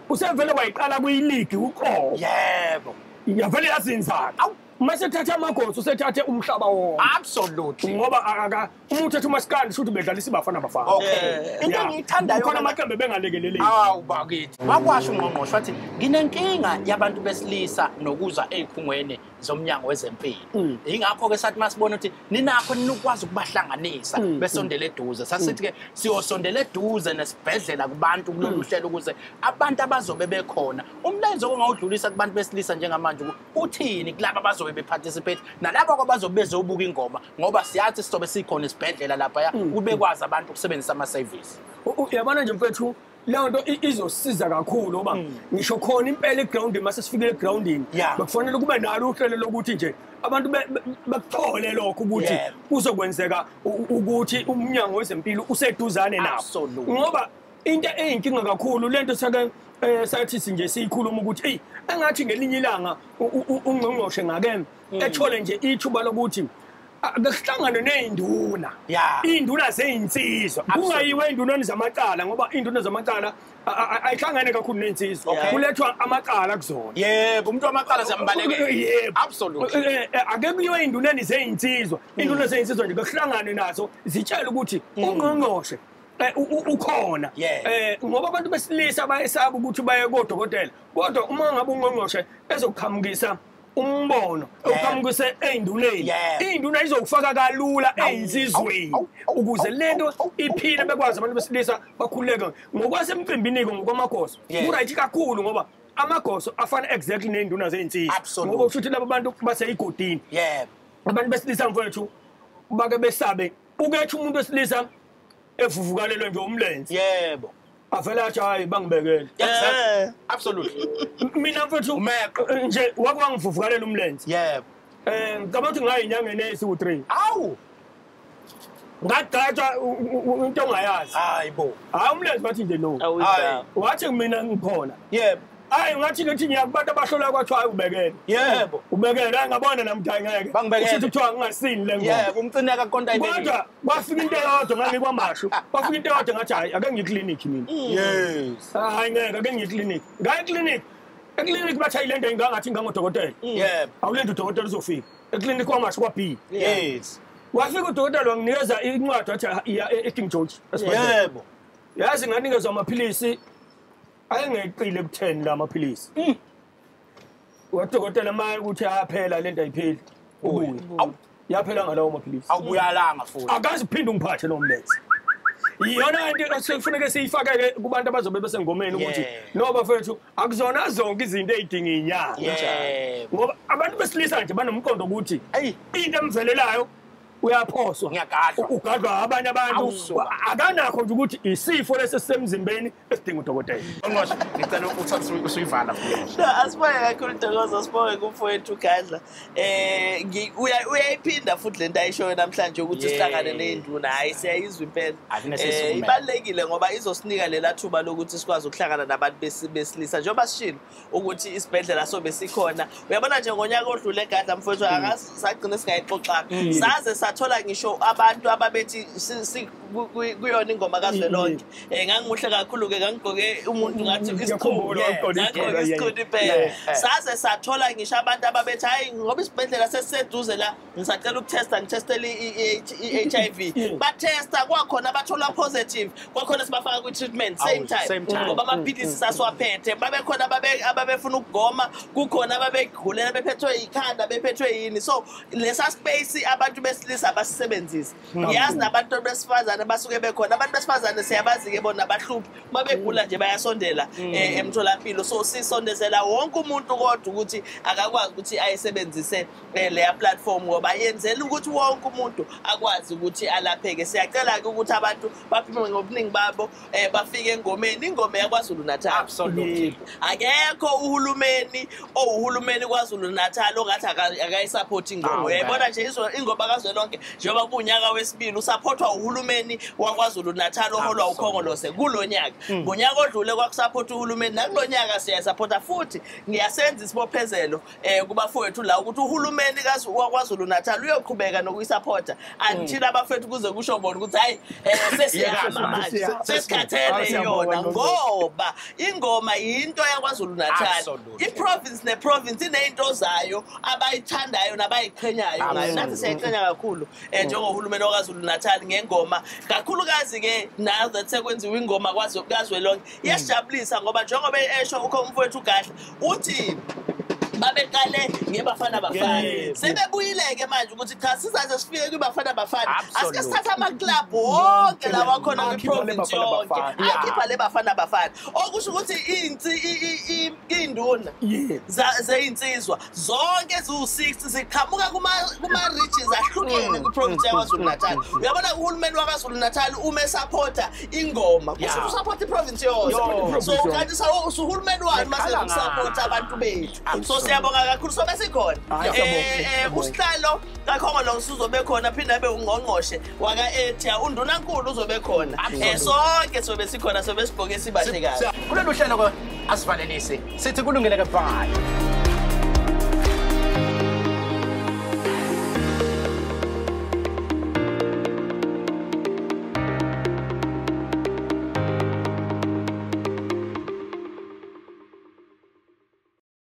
usevele wayiqala kuyi-league uqobo. Yebo. Yavele yazinzana. Mase thatha amagoso usethathe umhlaba wonke. Absolutely. Ngoba aka uma uthatha umaskandi shuthi bedlalisa ibafana bafana. Okay. Into engiyithandayo khona amaqembu bengalekeleleki. Awu bakithi. Wakwasho ungqongqoshe wathi nginenkinga yabantu besilisa nokuza ezikhungweni zomnyango wezempilo. Ingakho ke sathi masibona ukuthi ninakho ninukwazi ukubahlanganisa besondele eduze. Sasithi ke siyosondela eduze nesibhedlela kubantu kulolu hlelo ukuze abantu abazobe bekhona. Umlayezo ongawudlulisa kubantu besilisa njengamanje uthini kulabo abazobe beparticipate nalabo abazobe bezobuka ingoma ngoba siyathi sizobe sikhona isibhedlela lapha kubekwazi abantu ukusebenzisa ama service. Uyabona nje mfethu leyo nto izosiza kakhulu ngoba ngisho khona impela egroundini mase sifikile egroundini bekufanele kube nalo uhlelo lokuthi nje abantu bakuthole lokho ukuthi kuzokwenzeka ukuthi umnyango wezempilo useduzane nabo. Ngoba into eyinkinga kakhulu lento sake sathi nje siyikhuluma ukuthi ey engathi ngelinye ilanga ungqongqoshe ngake ethole nje ithuba lokuthi akuhlangane nezinduna. Induna zeyinsizwa kungayiwe induneni zamacala ngoba induna zamacala ayihlangane kakhulu nezinsizwa. Kulethwa amacala kuzona. Yebo, umuntu wamacala siyambalekela. Yebo. Absolutely. Ake kuyiwe induneni zeyinsizwa. Induna zeyinsizwa nje kuhlangane nazo zitshela ukuthi ungqongqoshe ukhona. Ngoba abantu besilisa bayesaba ukuthi baye kodokotela. Kodwa uma ngabe ungqongqoshe ezoqhamukisa umbono uqhamukise eyinduneni, induna izokufaka kalula eyinsizweni ukuze lento iphile bekwazi abantu besilisa bakhululeke. Ngokwasemcimbini ke ngokwamagoso ku-right kakhulu ngoba amagoso afana exactly neyinduna zeyinsizwa. Ngoba kusho ukuthi labo bantu baseyigodini. Yebo. Abantu besilisa mfowethu bake besabe ukethu umuntu wesilisa evuvukalelwe nje umlenze. Yebo. Avela athi hayi bangibekele. Exactly. Absolutely. Mina mfethu nje wakwangivuvukalela umlenze. Yebo. Ngicabanga ukuthi ngayinyangeni eziwu-3. Awu. Ngagqatshwa into ongayazi. Hayi bo. Hayi umlenze bathi nje no. Hayi. Wathi mina ngikhona. Yebo. Hayi ngathi ngithi ngiyakubantu abahlola kwathiwa hayi ubekele. Yebo. Ubekele hayi ngabona nami ukuthi ngeke. Bangibekele. Uthi kuthiwa ngingasini le ngoma. Yebo, umcineka konta ibekile. Kodwa kwafika into eyodwa ngangikwamashu. Kwafika into eyodwa ngathi hayi ake ngiye clinic mina. Yes. Hayi ngeke ake ngiye clinic. Ngaye clinic. Eclinic bathi hayi le nto ingangathi ngangodokotela. Yebo. Awulindi udokotela uzofika. Eclinic kwamashu kwa B. Yes. Wafika udokotela wanginikeza incwadi wathi iya eKing George. Yebo. Yazi nganikezwa amaphilisi ayengeqile ku10 la amaphilisi. Wadokotela manje ukuthi ayaphela lento ayipheli. Ubuye. Yaphela ngalawo amaphilisi. Awubuyalanga futhi. Akaze uphinde ungiphathe lo mlenze. Iyona into esekufuneka siyifake ke kubantu abazobe besengomeni ukuthi no bafethu akuzona zonke izinto ezidinga inyanga. Ngoba abantu besilisa nje banomqondo ukuthi into emvelelayo uyaphoswa. Ngiyagadlwa. Ugadlwa abanye abantu. Akanakho nje ukuthi isifo lesi sisemzimbeni esidinga udokotela. Ngqongqoshe ngicela uthathe usuyivala futhi. No, asibonge kakhulu Ntokozo, sibonge kumfowethu Gadla. Uyayiphinda futhi lento ayishoyo namhlanje ukuthi sihlangane neyinduna. Hayi siyayizwa impela. Ibalekile ngoba izosinika lela thuba lokuthi sikwazi ukuhlangana nabantu besilisa njengoba sishilo ukuthi isibhedlela sobe sikhona. Uyabona nje ngonyaka odlule Gadla mfowethu akasagcina singayixoxanga. Saze sathola ngisho abantu ababethi kuyona ingoma kazwelonke. Ngangimuhle kakhulu ke ngangigqoke umuntu ngathi isikhulu. Isikhulu impela. Saze sathola ngisho abantu ababethi hayi ngoba isibhedlela sesiseduze la ngisacela ukutesta ngitestele i-HIV. Batesta kwakhona abathola positive kwakhona sibafaka kwi-treatment same time. Ngoba amaphilisi sasiwaphethe babekhona ababefuna ukugoma kukhona ababegulela bephethwe ikhanda bephethwe yini. So lesa space abantu besilisa abasisebenzisa. Ngiyazi nabantu besifazane basuke bekhona. Abantu besifazane siyabazi ke bona abahluphi uma begula nje bayasondela emtholampilo. So sisondezela wonke umuntu kodwa ukuthi akakwazi ukuthi ayisebenzise leya platform ngoba yenzela ukuthi wonke umuntu akwazi ukuthi alapheke. Siyacela ke ukuthi abantu baphume ngobuningi babo bafike engomeni, ingoma yaKwaZulu Natal. Absolutely. Akekho uhulumeni owuhulumeni KwaZulu Natal ongathi akayisupport ingoma. Uyayibona nje ingoma kazwelonke lonke njengoba kunyaka wesibili usupportwa uhulumeni waKwaZulu Natal oholwa uKhongolose kulonyaka. Ngonyaka odlule kwakusupport uhulumeni, nakulonyaka siyasupporta futhi. Ngiyasenza isibophezelo kubafowethu la ukuthi uhulumeni waKwaZulu Natal uyoqhubeka nokuyisupporta until abafethu kuze kusho bona ukuthi hayi sesiyama manje, sesikhathele yona, ngoba ingoma yinto yaKwaZulu Natal. I-province ne-province ineyinto zayo abayithandayo nabayiqhenyayo ngayo. Nathi siyayiqhenya kakhulu njengohulumeni waKwaZulu Natal ngengoma, kakhulukazi-ke now that sekwenziwa ingoma kazwelonke. Iyasijabulisa ngoba njengoba esho umfowethu uGadla uthi babeqale ngeBafana Bafana, sebebuyile-ke manje ukuthi cha sizaze sifike kwiBafana Bafana, asike sithathe amaklabhu wonke lawa khona kwi-province yonke akhipha le Bafana Bafana, okusho ukuthi iy'nduna zeyinsizwa zonke ziwu-60 ziqhamuka kuma-regions ahlukene kwi-province yaKwaZulu Natal. Uyabona uhulumeni waKwaZulu Natal uma esapota ingoma kusho ukuthi usapota i-province yonke, so kanti uhulumeni wani mase usapota abantu bethu. So siyabonga kakhulu, sobe sikhona. Usihlalo kaKhongolose uzobe khona, phinde abe ungqongqoshe waka-EDTEA, undunankulu uzobe khona. Sonke sobe sikhona, sobe sigqoke sibahle kahle. Kulolu hlelo asivalelisi sithi kulungile ke, bye.